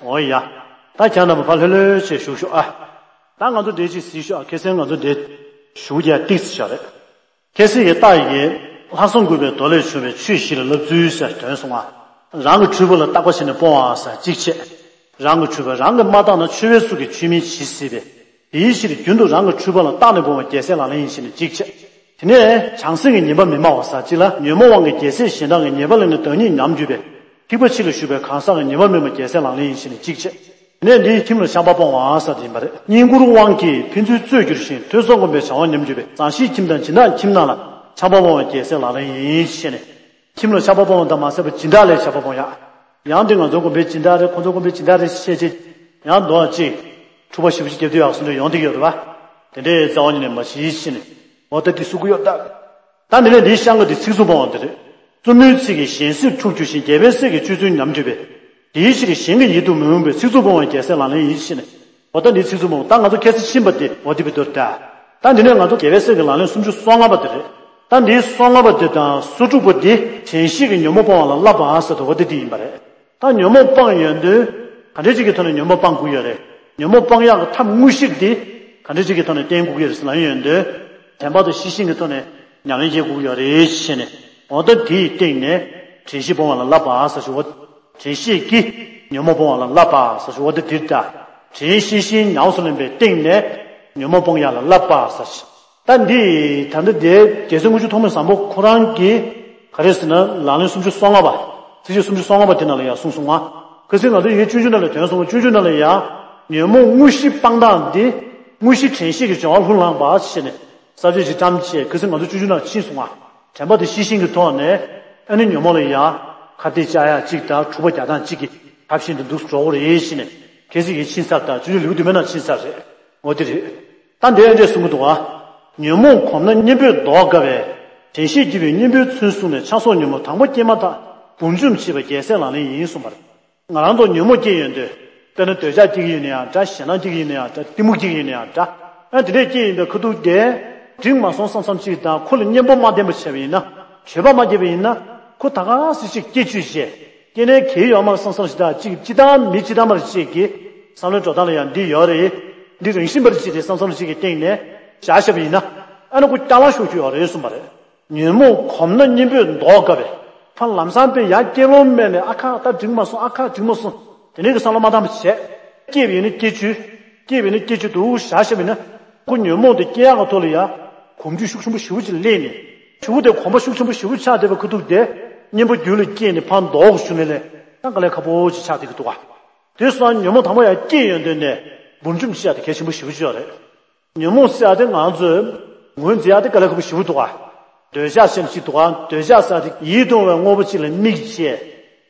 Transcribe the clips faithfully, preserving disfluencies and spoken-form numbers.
འོ་ཡ། ད་ཁྱེད་རྣམ་པ་ཕར་ལྷོད་ལྷོད་བྱས་བཞུགས་ཤོག་ཨ། ད་ང་ཚོ་འདིར་ཅིག་གཟིགས་ཤོག་ཨ། ཁ་སང་ང་ཚོ་འདིར་བཞུགས་རྒྱུ་ཏོག་ཙམ་ཞིག་རེད། ཁ་སང་གི་རྟགས་ཀྱི་ལྷག་བསམ་དགུ་པའི་མདོ་ལས་བྱུང་བའི་ཆོས་བཞི་ལ་བསླབ་ཚུལ་ཟེར་དོན་གསུངས་པ། རང་གི་འཁྲུལ་པ་ལ་བརྟག་པ་བྱས་ནས་སྤོང་བ་ཟེར་གཅིག་བྱས། རང་གི་འཁྲུལ་པ་རང་གིས་མ་བརྟགས་ན་ཆོས་པའི་ཚུལ་གྱིས་ཆོས་མིན་ཇི་སྲིད་པའི། དེའི་ཕྱིར་རྒྱུན་དུ་རང་གི་འཁྲུལ་པ་ལ་བརྟགས་ནས་སྤོང་བ་རྒྱལ་སྲས་ལག་ལེན་ཡིན་ཞེས་ནས་གཅིག་བྱས། དེ་ནས་བྱང་སེམས་ཀྱི་ཉེས་པ་མི་སྨྲ་བ་ཟེར་གཅིག་ལ། ཉོན་མོངས་དབང་གིས་རྒྱལ་སྲས་གཞན་དག་གི་ཉེས་པ་ལེན་ནས་བདག་ཉིད་ཉམས་གྱུར་པའི། ཐེག་པ་ཕྱི་ལ་ཞུགས་པའི་གང་ཟག་གི་ཉེས་པ་སྨོས་པ་རྒྱལ་སྲས་ལག་ལེན་ཡིན་ཞེས་ནས་གཅིག་བྱས། དེ་ནས་འདིའི་ཁྱིམ་ལ་ཆམ་པ་སྤོང་བ་ཟེར་དེ་ཡིན་པ་རེད། བསྙེན་བཀུར་དབང་གིས་ཕན་ཚུན་རྩོད་འགྱུར་ཞིང་ཐོས་བསམ་སྒོམ་པའི་བྱ་བ་ཉམས་གྱུར་པའི། བཟང་ཤེས་ཁྱིམ་དང་སྦྱིན་བདག་ཁྱིམ་རྣམས་ལ་ཆམ་པ་སྤོང་བ་རྒྱལ་སྲས་ལག་ལེན་ཡིན་ཞེས་ནས། ཁྱིམ་ལ་ཆམ་པ་སྤོང་བ་དང་མ་ཟད་པར་སྦྱིན་བདག་ལ་ཆམ་པ་སྤོང་ཡག། ཡང་འདི་ང་ཚོ་དགོན་པའི་སྦྱིན་བདག་རེད། ཁོ་ཚོ་དགོན་པའི་སྦྱིན་བདག་རེད་བཤད་ཅིག། ཡང་མདོ་ཅིག། འཁྲུག་པ་ཞེ་པོ་ཅིག་རྒྱབ་དུས་ཡག་སོང་དུས་ཡོང་བསྡད་ཡོད་རེད་པ། དེ་འདྲའི་རྩ་བ་ཉིད་ནས་མ་བྱེད་ཞེས་ནས། འོ་ད་འདི་གསུང་གི་ཡོད་ད། ད་འདི་ནས་འདིའི་ཤང་གི་འདི་ཚིག་རྩུབ་སྤོང་བ་འདི་རེད། རྩུབ་མོའི་ཚིག་གིས་གཞན་སེམས་འཁྲུགས་འགྱུར་ཞིང་རྒྱལ་པོའི་སྲས་ཀྱི་སྤྱོད་ཚུལ་ཉམས་གྱུར་པའི། དེའི་ཕྱིར་གཞན་གྱི་ཡིད་དུ་མི་འོང་བའི་ཚིག་རྩུབ་སྤོང་བ་རྒྱལ་སྲས་ལག་ལེན་ཡིན་ཞེས་ནས། འོ་ད་འདིའི་ཚིག་རྩུབ་སྤོང་བ་ད་ང་ཚོ་ཁ་སང་ཕྱིན་པ་དེ་འོ་དེ་བི་དོར་ད། ད་འདི་ནས་ང་ཚོ་རྒྱལ་པོའི་སྲས་ཀྱི་ལག་ལེན་སུམ་ཅུ་སོ་ལྔ་པ་དེ་རེད། ད་འདིའི་སོ་ལྔ་པ་དེ་དང་སོ་དྲུག་པ་དེ་དྲན་ཤེས་ཀྱིས་ཉོན་མོངས་སྤང་བ་ལ་བསླབ་པ་ཟེར་དུས་འོ་དེ་དེ་ཡིན་པ་རེད། ད་ཉོན་མོངས་སྤངས་ཡོང་དུས་ག་འདྲ་ཅིག་གི་ཐོག་ནས་ཉོན་མོངས་སྤང་དགོས་ཡོད་རེད། ཉོན་མོངས་སྤང་ཡག་གི་ཐབས་དངོས་གཞི་དེ་ག་འདྲ་ཅིག་གི་ཐོག་ནས་བསྟེན་དགོས་ཀྱི་ཡོད་རེད་ཟེར་ལབ་ཡོང་དུས། དྲན་པ་དང་ཤེས་བཞིན་གྱི་ཐོག་ནས་ཉམས་ལེན་བྱེད་དགོས་ཀྱི་ཡོད་རེད་ཞེས་ནས། འོ་ད་དེའི་སྟེང་ནས་དྲན་ཤེས་སྤོང་བ་ལ་བསླབ་པ་ཟེར་ཞུ་བ། དྲན་ཤེས་ཀྱིས་ཉོན་མོངས་སྤོང་བ་ལ་བསླབ་པ་ཟེར་ཞུ་བ་དེ་འདིར་ད། དྲན་ཤེས་བཞིན་ཉམས་སུ་ལེན་པའི་སྟེང་ནས་ཉོན་མོངས་སྤོང་ཡག་ལ་བསླབ་པ་ཟེར། ད་འདི་ད་ལྟ་དེ་རྒྱལ་སྲས་དངུལ་ཆུ་ཐོགས་མེད་བཟང་པོ་ཁོ་རང་གིས་ག་རེ་ཟེར་ན་ལག་ལེན་སུམ་ཅུ་སོ་ལྔ་པ། ཚིགས་བཅད་སུམ་ཅུ་སོ་ལྔ་པ་དེ་ནང་ལ་ཡང་གསུངས་སོང་ང་། ཁ་སང་ང་ཚོ་ཡིན་ན་སྤྱོད་འཇུག་ནང་ལ་དོན་གསུངས་པ། སྤྱོད་འཇུག་ནང་ལ་ཡང་ཉོན་མོངས་དངོས་གཞི་སྤང་སྟངས་འདི་དངོས་གཞི་དྲན་ཤེས་ཀྱི་སྦྱོར་བ་ལྷུར་བླངས་པ་ཞེས་ནས་ས་བཅད་ཅིག་བཀྲམ་བྱས་ཁ་སང་ང་ཚོ་སྤྱོད་འཇུག་ནང་ཕྱིན་སོང་ང་། དྲན་པ་དེ་ཤེས་བཞིན་གྱི་ཐོག་ནས་ཨ་ནི་ཉོན་མོངས་ལ་ཡང་ཁ་གཏད་བཅག་ཡག་གཅིག་དང་འཁྲུལ་པ་རྒྱག་སྟངས་གཅིག་གི་ཐབས་ཤེས་འདི་འདུག་འགྲོ་གི་རེད་ཞེས་ནས་ཁ་སང་གི་ཕྱིན་ཚར་དང་སྤྱོད་འཇུག་ལེའུ་བདུན་པའི་ནང་ཕྱིན་ཚར་རེད། འོ་དེ་རེད། ད་འདི་འདྲས་གསུང་གི་འདུག་ག། ཉོན་མོངས་གོམས་ན་གཉེན་པོས་བཟློག་དཀའ་བས། དྲན་ཤེས་བགྱིས་པས་གཉེན་པོའི་ཚུལ་བཟུང་ནས་ཆགས་སོགས་ཉོན་མོངས་དང་པོ་སྐྱེས་མ་ཐག་བུམ་འཇོམས་བྱེད་པ་རྒྱལ་སྲས་ལག་ལེན་ཡིན་གསུངས་པ་རེད། ང་རང་ཚོ་ཉོན་མོངས་སྐྱེས་ཡོང་དུས། དཔེར་ན་འདོད་ཆགས་སྐྱེ་གི་ཡོད་ན་ཡང་འདྲ། ཞེ་སྡང་སྐྱེ་གི་ཡོད་ན་ཡང་འདྲ། གཏི་མུག་སྐྱེ་གི་ཡོད་ན་ཡང་འདྲ། ཨ་དེ་འདྲས་སྐྱེས་ཡོང་དུས་ཁ་ཐུག་དེ། འགྲིག་མ་སོང་བསམ་བསམ་གཅིག་དང་ཁོ་ལ་གཉེན་པོ་མ་བསྟེན་པ་བྱས་པ་ཡིན་ན། བྱེད་པ་མ་བསྐྱེད་པ་ཡིན་ན། ཁོ་ད་ག་སེ་ཞིག་སྐྱེ་བཅུག་བྱས། སྐྱེ་ནས་གལ་ཡོད་མ་རེད་བསམ་བསམ་ཞིག་དང་གཅིག་སྤྱིར་བཏང་མི་སྤྱིར་བཏང་མ་རེད་ཅིག་གི་བསམ་བློའི་འགྲོ་སྟངས་ལ་ཡང་འདི་ཡོད་རེད། འདི་རང་བཞིན་པ་རེད་ཅིག་རེད་བསམ་བསམ་ཞིག་གི་སྟེང་ནས་བཞག་བཞག་པ་ཡིན་ན། ཨ་ནི་ཁོ་སྐྱག་ལང་ཤོར་རྒྱུ་ཡོད་རེད་གསུངས་པ་རེད། ཉོན་མོངས་གོམས་ན་གཉེན་པོས་བཟློག་དཀའ་བས། ཕར་ལམ་སང་དཔེ་ཡར་སྐྱེ་ལོང་མེད་ནས་ཨ་ཁ་ད་འགྲིག་མ་སོང་། ཨ་ཁ་འགྲིག་མ་སོང་། དེ་འདྲའི་གི་བསམ་བློ་མ་བཏང་བ་བྱས། སྐྱེས་པ་ཡིན་ན་སྐྱེ་བཅུག་སྐྱེས་པ་ཡིན་ན་སྐྱེ་བཅུག་འདུག་བཞག་བཞག་པ་ཡིན་ན། ཁོ་ཉོན་མོངས་དེ་སྐྱེ་ཡག་གི་ཐོག་ལ་ཡ། གོམས་འདྲིས་ཤུགས་ཆེན་པོ་ཞེ་པོ་ཅིག་སླེབས་ནས། ཕྲུ་གུ་དེ་གོམས་པ་ཤུགས་ཆེན་པོ་ཞེ་པོ་ཆགས་བསྡད་པ་ཁ་ཐུག་དེ། གཉེན་པོ་རྒྱུད་ལ་སྐྱེས་ནས་ཕར་བཟློག་གི་ཞུ་ནས་ལས། ད་དཀའ་ལས་ཁག་པོ་ཅིག་ཆགས་བསྡད་ཀྱི་འདུག་ག། དེ་སོང་ཉོན་མོངས་དང་པོ་ཡར་སྐྱེས་ཡོང་དུས་ནས་བུམ་འཇོམས་བྱེད་ཡག་དེ་གལ་ཆེན་པོ་ཞེ་པོ་ཅིག་ཡོད་རེད། ཉོན་མོངས་ཟེར་ཡག་དེ་ང་ཚོས་ངོས་འཛིན་ཡག་དེ་དཀའ་ལས་ཁག་པོ་ཞེ་པོ་འདུག་ག། འདོད་ཆགས་ཟེར་ཡག་ཅིག་འདུག་ག། འདོད་ཆགས་ཟེར་ཡག་དེ་ཡིད་དུ་འོང་བའི་དངོས་པོ་ཅིག་ལ་དམིགས་བྱས།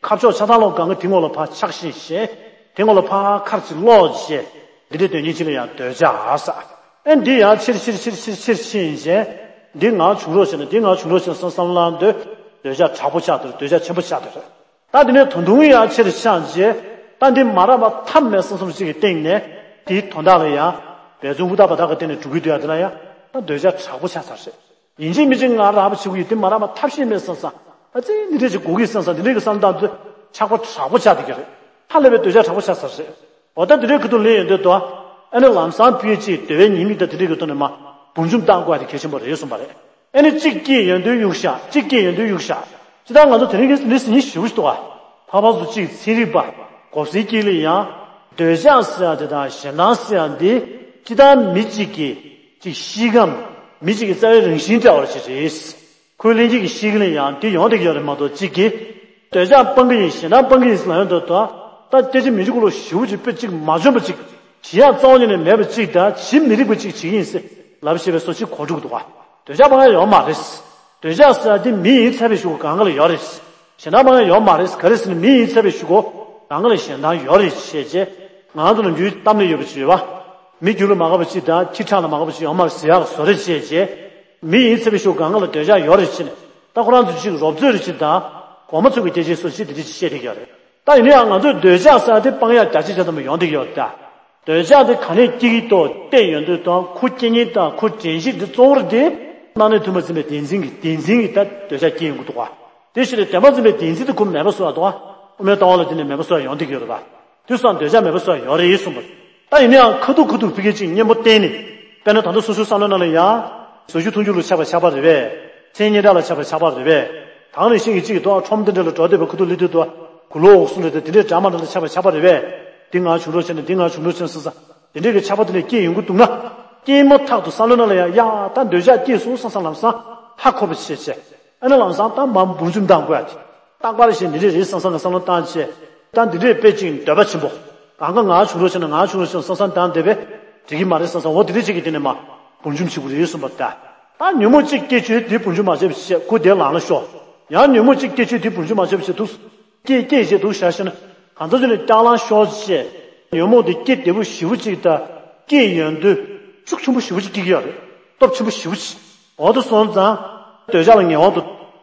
ཁ་ཕྱོགས་ཆགས་སྡང་ལོག་གང་གི་དེ་ངོ་ལ་ཕར་ཆགས་ཤིང་ཞེན། དེ་ངོ་ལ་ཕར་ཁར་ཅིག་ལོག་བྱས། འདི་འདྲའི་དོན་རྐྱེན་ཅིག་ལ་ཡང་འདོད་ཆགས་ཟེར། ཨེ་འདི་ཡང་ཕྱིར་ཕྱིར་ཕྱིར་ཕྱིར་ཕྱིར་ཕྱིན་བྱས། འདི་ང་བྱུང་རོགས་བྱས་ན་འདི་ང་བྱུང་རོགས་བྱས་ན་བསམ་བསམ་ལངས་དུས་འདོད་ཆགས་དྲག་པོ་ཆགས་འདུག་འདོད་ཆགས་ཆེན་པོ་ཆགས་འདུག་ད་འདི་ནས་ད་དུང་ཡང་ཕྱིར་ཆགས་བྱས། ད་འདི་མ་རག་པ་ཐབས་མེད་བསམ་བསམ་ཅིག་གི་སྟེང་ནས་དེའི་དོན་དག་ལ་ཡང་འབད་བརྩོན་ཧུར་ཐག་པ་དག་གི་སྟེང་ནས་འགྲོ་གི་འདུག་ཡ། དེ་ལ་ཡང་ད་འདོད་ཆགས་དྲག་པོ་ཆགས་ཚར་རེད། ཡིན་གཅིག་མིན་གཅིག་ང་རག་པ་བྱེད་དགོས་ཡོད། དེ་མ་རག་པ་ཐབས་ཤེས་མེད་བསམ་བསམ། ཨ་ཙི་འདི་འདྲས་ཅིག་དགོས་ཀྱི་བསམ་བསམ་འདི་འདྲས་ཀྱི་བསམ་སྟངས་དེ་ཆགས་པ་དྲག་པོ་ཆགས་བསྡད་ཀྱི་རེད། ཧ་ལས་པའི་འདོད་ཆགས་དྲག་པོ་ཆགས་ཚར་རེད། འོ་ད་འདི་འདྲའི་ཁ་ཐུག་ལེན་ཡོང་དུས་དོ། ཨ་ནི་ལམ་སང་ཕུལ་ཅིག་འདོད་པའི་ཉེས་དམིགས་དང་དེ་འདྲའི་གི་ཐོག་ནས་མ་བུམ་འཇོམས་བཏང་དགོས་པ་དེ་གལ་ཆེན་པོ་རེད་གསུངས་པ་རེད། ཨ་ནི་གཅིག་སྐྱེས་ཡོང་དུས་གཡུག་བཞག་གཅིག་སྐྱེས་ཡོང་དུས་གཡུག་བཞག་སྤྱིར་བཏང་ང་ཚོ་དེ་རིང་གི་འདི་ཟིན་ཞིབ་ཞིབ་ཏུ་བ། འཕགས་པ་ཚོ་གཅིག་ཚན་རིག་པ། གོ་སའི་དཀྱིལ་ལ་ཡང་། འདོད་ཆགས་ཟེར་ཡ་དེ་དང་ཞེ་སྡང་ཟེར་ཡ་འདི། སྤྱིར་བཏང་མི་གཅིག་གི་གཅིག་གཤིས་ཀའམ། མི་གཅིག་གི་རྩ་བའི་རང་བཞིན་འདྲ་བ་ཞིག་རེད། ཁོའི་ལྷན་སྐྱེས་ཀྱི་གཤིས་ཀ་ལ་ཡང་དེ་ཡོང་བསྡད་ཀྱི་ཡོད་རེད་མ་གཏོགས་གཅིག་གིས། འདོད་ཆགས་སྤང་གི་ཡིན། ཞེ་སྡང་སྤང་གི་ཡིན་ཟེར་ལབ་ཡོང་དུས་ད། ད་སྐད་ཆ་མི་འཇུག་ལོ་ཞེ་པོ་ཅིག་དཔེ་གཅིག་མ་འཇོན་པ་ཅིག་བྱེད་ཡག་རྩ་བ་ཉིད་ནས་མེད་པ་གཅིག་དང་བྱེད་མི་རིགས་པ་གཅིག་བྱེད་ཀྱི་ཡིན་ཟེར་ལབ་བྱས་པའི་བཟོ་ཅིག་གོ་འགྲོ་གི་འདུག་ག། འདོད་ཆགས་སྤང་ཡག་ཡོད་མ་རེད། འདོད་ཆགས་ཟེར་ཡག་དེ་མི་ཡིན་ཚད་པའི་གཞུག་གུ་གང་ག་ལ་ཡོད་རེད། ཞེ་སྡང་སྤང་ཡག་ཡོད་མ་རེད། ག་རེ་ཟེར་ན་མི་ཡིན་ཚད་པའི་གཞུག་གུ་གང་ག་ལ་ཞེ་སྡང་ཡོད་རེད་བྱས་རྗེས། ང་ཚོ་ལ་རྒྱུད་གཏམ་ལ་ཡོད་པ་ཅིག་ཡོད་པ། མི་རྒྱུ་ལ་མ་དགའ་བ་ཅིག་དང་ཁྱི་ཁྲག་ལ་མ་དགའ་བ་ཅིག་ཡོད་མ་རེད་ཟེར་ཡག་བཟོ་རེད་བྱས་རྗེས། མི་ཡིན་ཚད་པའི་གཞུག་གུ་གང་ག་ལ་འདོད་ཆགས་ཡོད་རེད་བྱས་ནས། ད་ཁོ་རང་ཚོ་ཅིག་རོབ་ཚོད་རེད་ཅིག་དང་། གོང་མ་ཚོ་གི་སྐད་ཆའི་བཟོ་ཅིག་དེ་འདྲ་ཅིག་བཤད་བསྡད་ཀྱི་ཡོད་རེད། ད་ཡིན་ན་ཡང་ང་ཚོས་འདོད་ཆགས་ཟེར་ཡག་དེ་སྤང་ཡག་རྒྱ་ཆེ་ཆེ་ཙམ་ཡོང་བསྡད་ཀྱི་ཡོད་རེད་ད། འདོད་ཆགས་དེ་ག་ནས་སྐྱེ་གི་འདུག་བལྟས་ཡོང་དུས་དང་ཁོ་སྐྱེ་ཉེན་དང་ཁོ་དྲན་ཤེས་དེ་གཙོ་བོར་དེ། སྣང་གནས་མཐུན་པར་འཛིན་པའི་བདེན་འཛིན་གྱིས་བདེན་འཛིན་གྱིས་ད་འདོད་ཆགས་སྐྱེ་ཡོང་གི་འདུག་ག། དེ་ཕྱིར་བདེན་པར་འཛིན་པའི་བདེན་འཛིན་དེ་ཁོ་མེད་པ་བཟོ་ཡག་འདུག་ག། དབུ་མའི་ལྟ་བ་ལ་བརྟེན་ནས་མེད་པ་བཟོ་ཡག་ཡོང་བསྡད་ཀྱི་ཡོད་རེད་པ། དུས་སང་འདོད་ཆགས་མེད་པ་སོགས་ཡོད་རེད་གསུངས་པ། ད་ཡིན་ན་ཡང་ཁ་ཐུག་ཁ་ཐུག་ཕ་གི་ཅིག་གཉེན་པོ་བསྟེན་ནས། དཔེར་ན་ད་ལྟ་སོ་སོའི་བསམ་བློ་ནང་ལ་ཡང་། ཟ་རྒྱུ་འཐུང་རྒྱུ་ལ་ཆགས་པ་ཆགས་པ་རེད་པས། མཚན་སྙན་གྲགས་ལ་ཆགས་པ་ཆགས་པ་རེད་པས། དེང་རིང་ཤིང་གི་གཅིག་གི་ཐོག་ཁྲོམ་དེ་འདྲ་ལ་འགྲོ་བསྡད་པའི་ཁ་ཐུག་སླེབས་དུས་དུ། གུ་ལོ་འོག་གསུམ་རེད་དེ་དེ་འདྲའི་འདྲ་མ་འདྲ་ལ་ཆགས་པ་ཆགས་པ་རེད་པས། འདི་ང་བྱུང་རོགས་བྱས་ནས་འདི་ང་བྱུང་རོགས་བྱས་ནས་བསམ་བསམ། དེ་འདྲའི་གི་ཆགས་པ་དེ་ལས་སྐྱེས་ཡོང་གི་འདུག་ན། སྐྱེས་མ་ཐག་ཏུ་བསམ་བློ་ནང་ལ་ཡང་ཡ་ད་འདོད་ཆགས་སྐྱེས་སོང་བསམ་བསམ་ལམ་སང་ཧ་གོ་བ་བྱས་བྱས། ཨ་ནི་ལམ་སང་ད་མར་འབུར་འཇོམས་བཏང་དགོས་ཡ་དེ། རྟག་པར་བཞིན་འདི་འདྲས་རེད་བསམ་བསམ་གི་བསམ་བློ་བཏང་བྱས། ད་འདི་འདྲས་དཔེ་ཅིག་འདོད་པ་ཆེན་པོ། གང་ག་ང་བྱུང་རོགས་བྱས་ན་ང་བྱུང་རོགས་བྱས་ན་བསམ་བསམ་བཏང་བསྡད་པས། འགྲིག་གི་མ་རེད་བསམ་བསམ་འོ་འདི་འདྲས་ཅིག་གི་དེ་ནས་མར་འབུར་འཇོམས་བྱེད་དགོས་རེད་གསུངས་པ་ད། ད་ཉོན་མོངས་གཅིག་སྐྱེས་བྱས་དེ་འབུར་འཇོམས་མ་བྱས་པ་བྱས་ཁོ་དེ་ལངས་ལ་ཤོག་ཡང་ཉོན་མོངས་གཅིག་སྐྱེས་བྱས་དེ་འབུར་འཇོམས་མ་བྱས་པ་བྱས་འདུག་སྐྱེས་སྐྱེས་བྱས་འདུག་བཞག་ཤེ་ན། གང་ཚ་ཚོད་ནས་སྐྱག་ལང་ཤོར་བྱས། ཉོན་མོངས་དེ་སྐྱེ་བདེ་པོ་ཞེ་པོ་ཅིག་ད། སྐྱེས་ཡོང་དུས་ཤུགས་ཆེན་པོ་ཞེ་པོ་ཅིག་སྐྱེ་གི་ཡོད་རེད། སྟོབས་ཆེན་པོ་ཞེ་པོ་ཅིག་འོ་དེ་སོང་ཙང་། འདོད་ཆགས་ལ་ངེས་པར་དུ་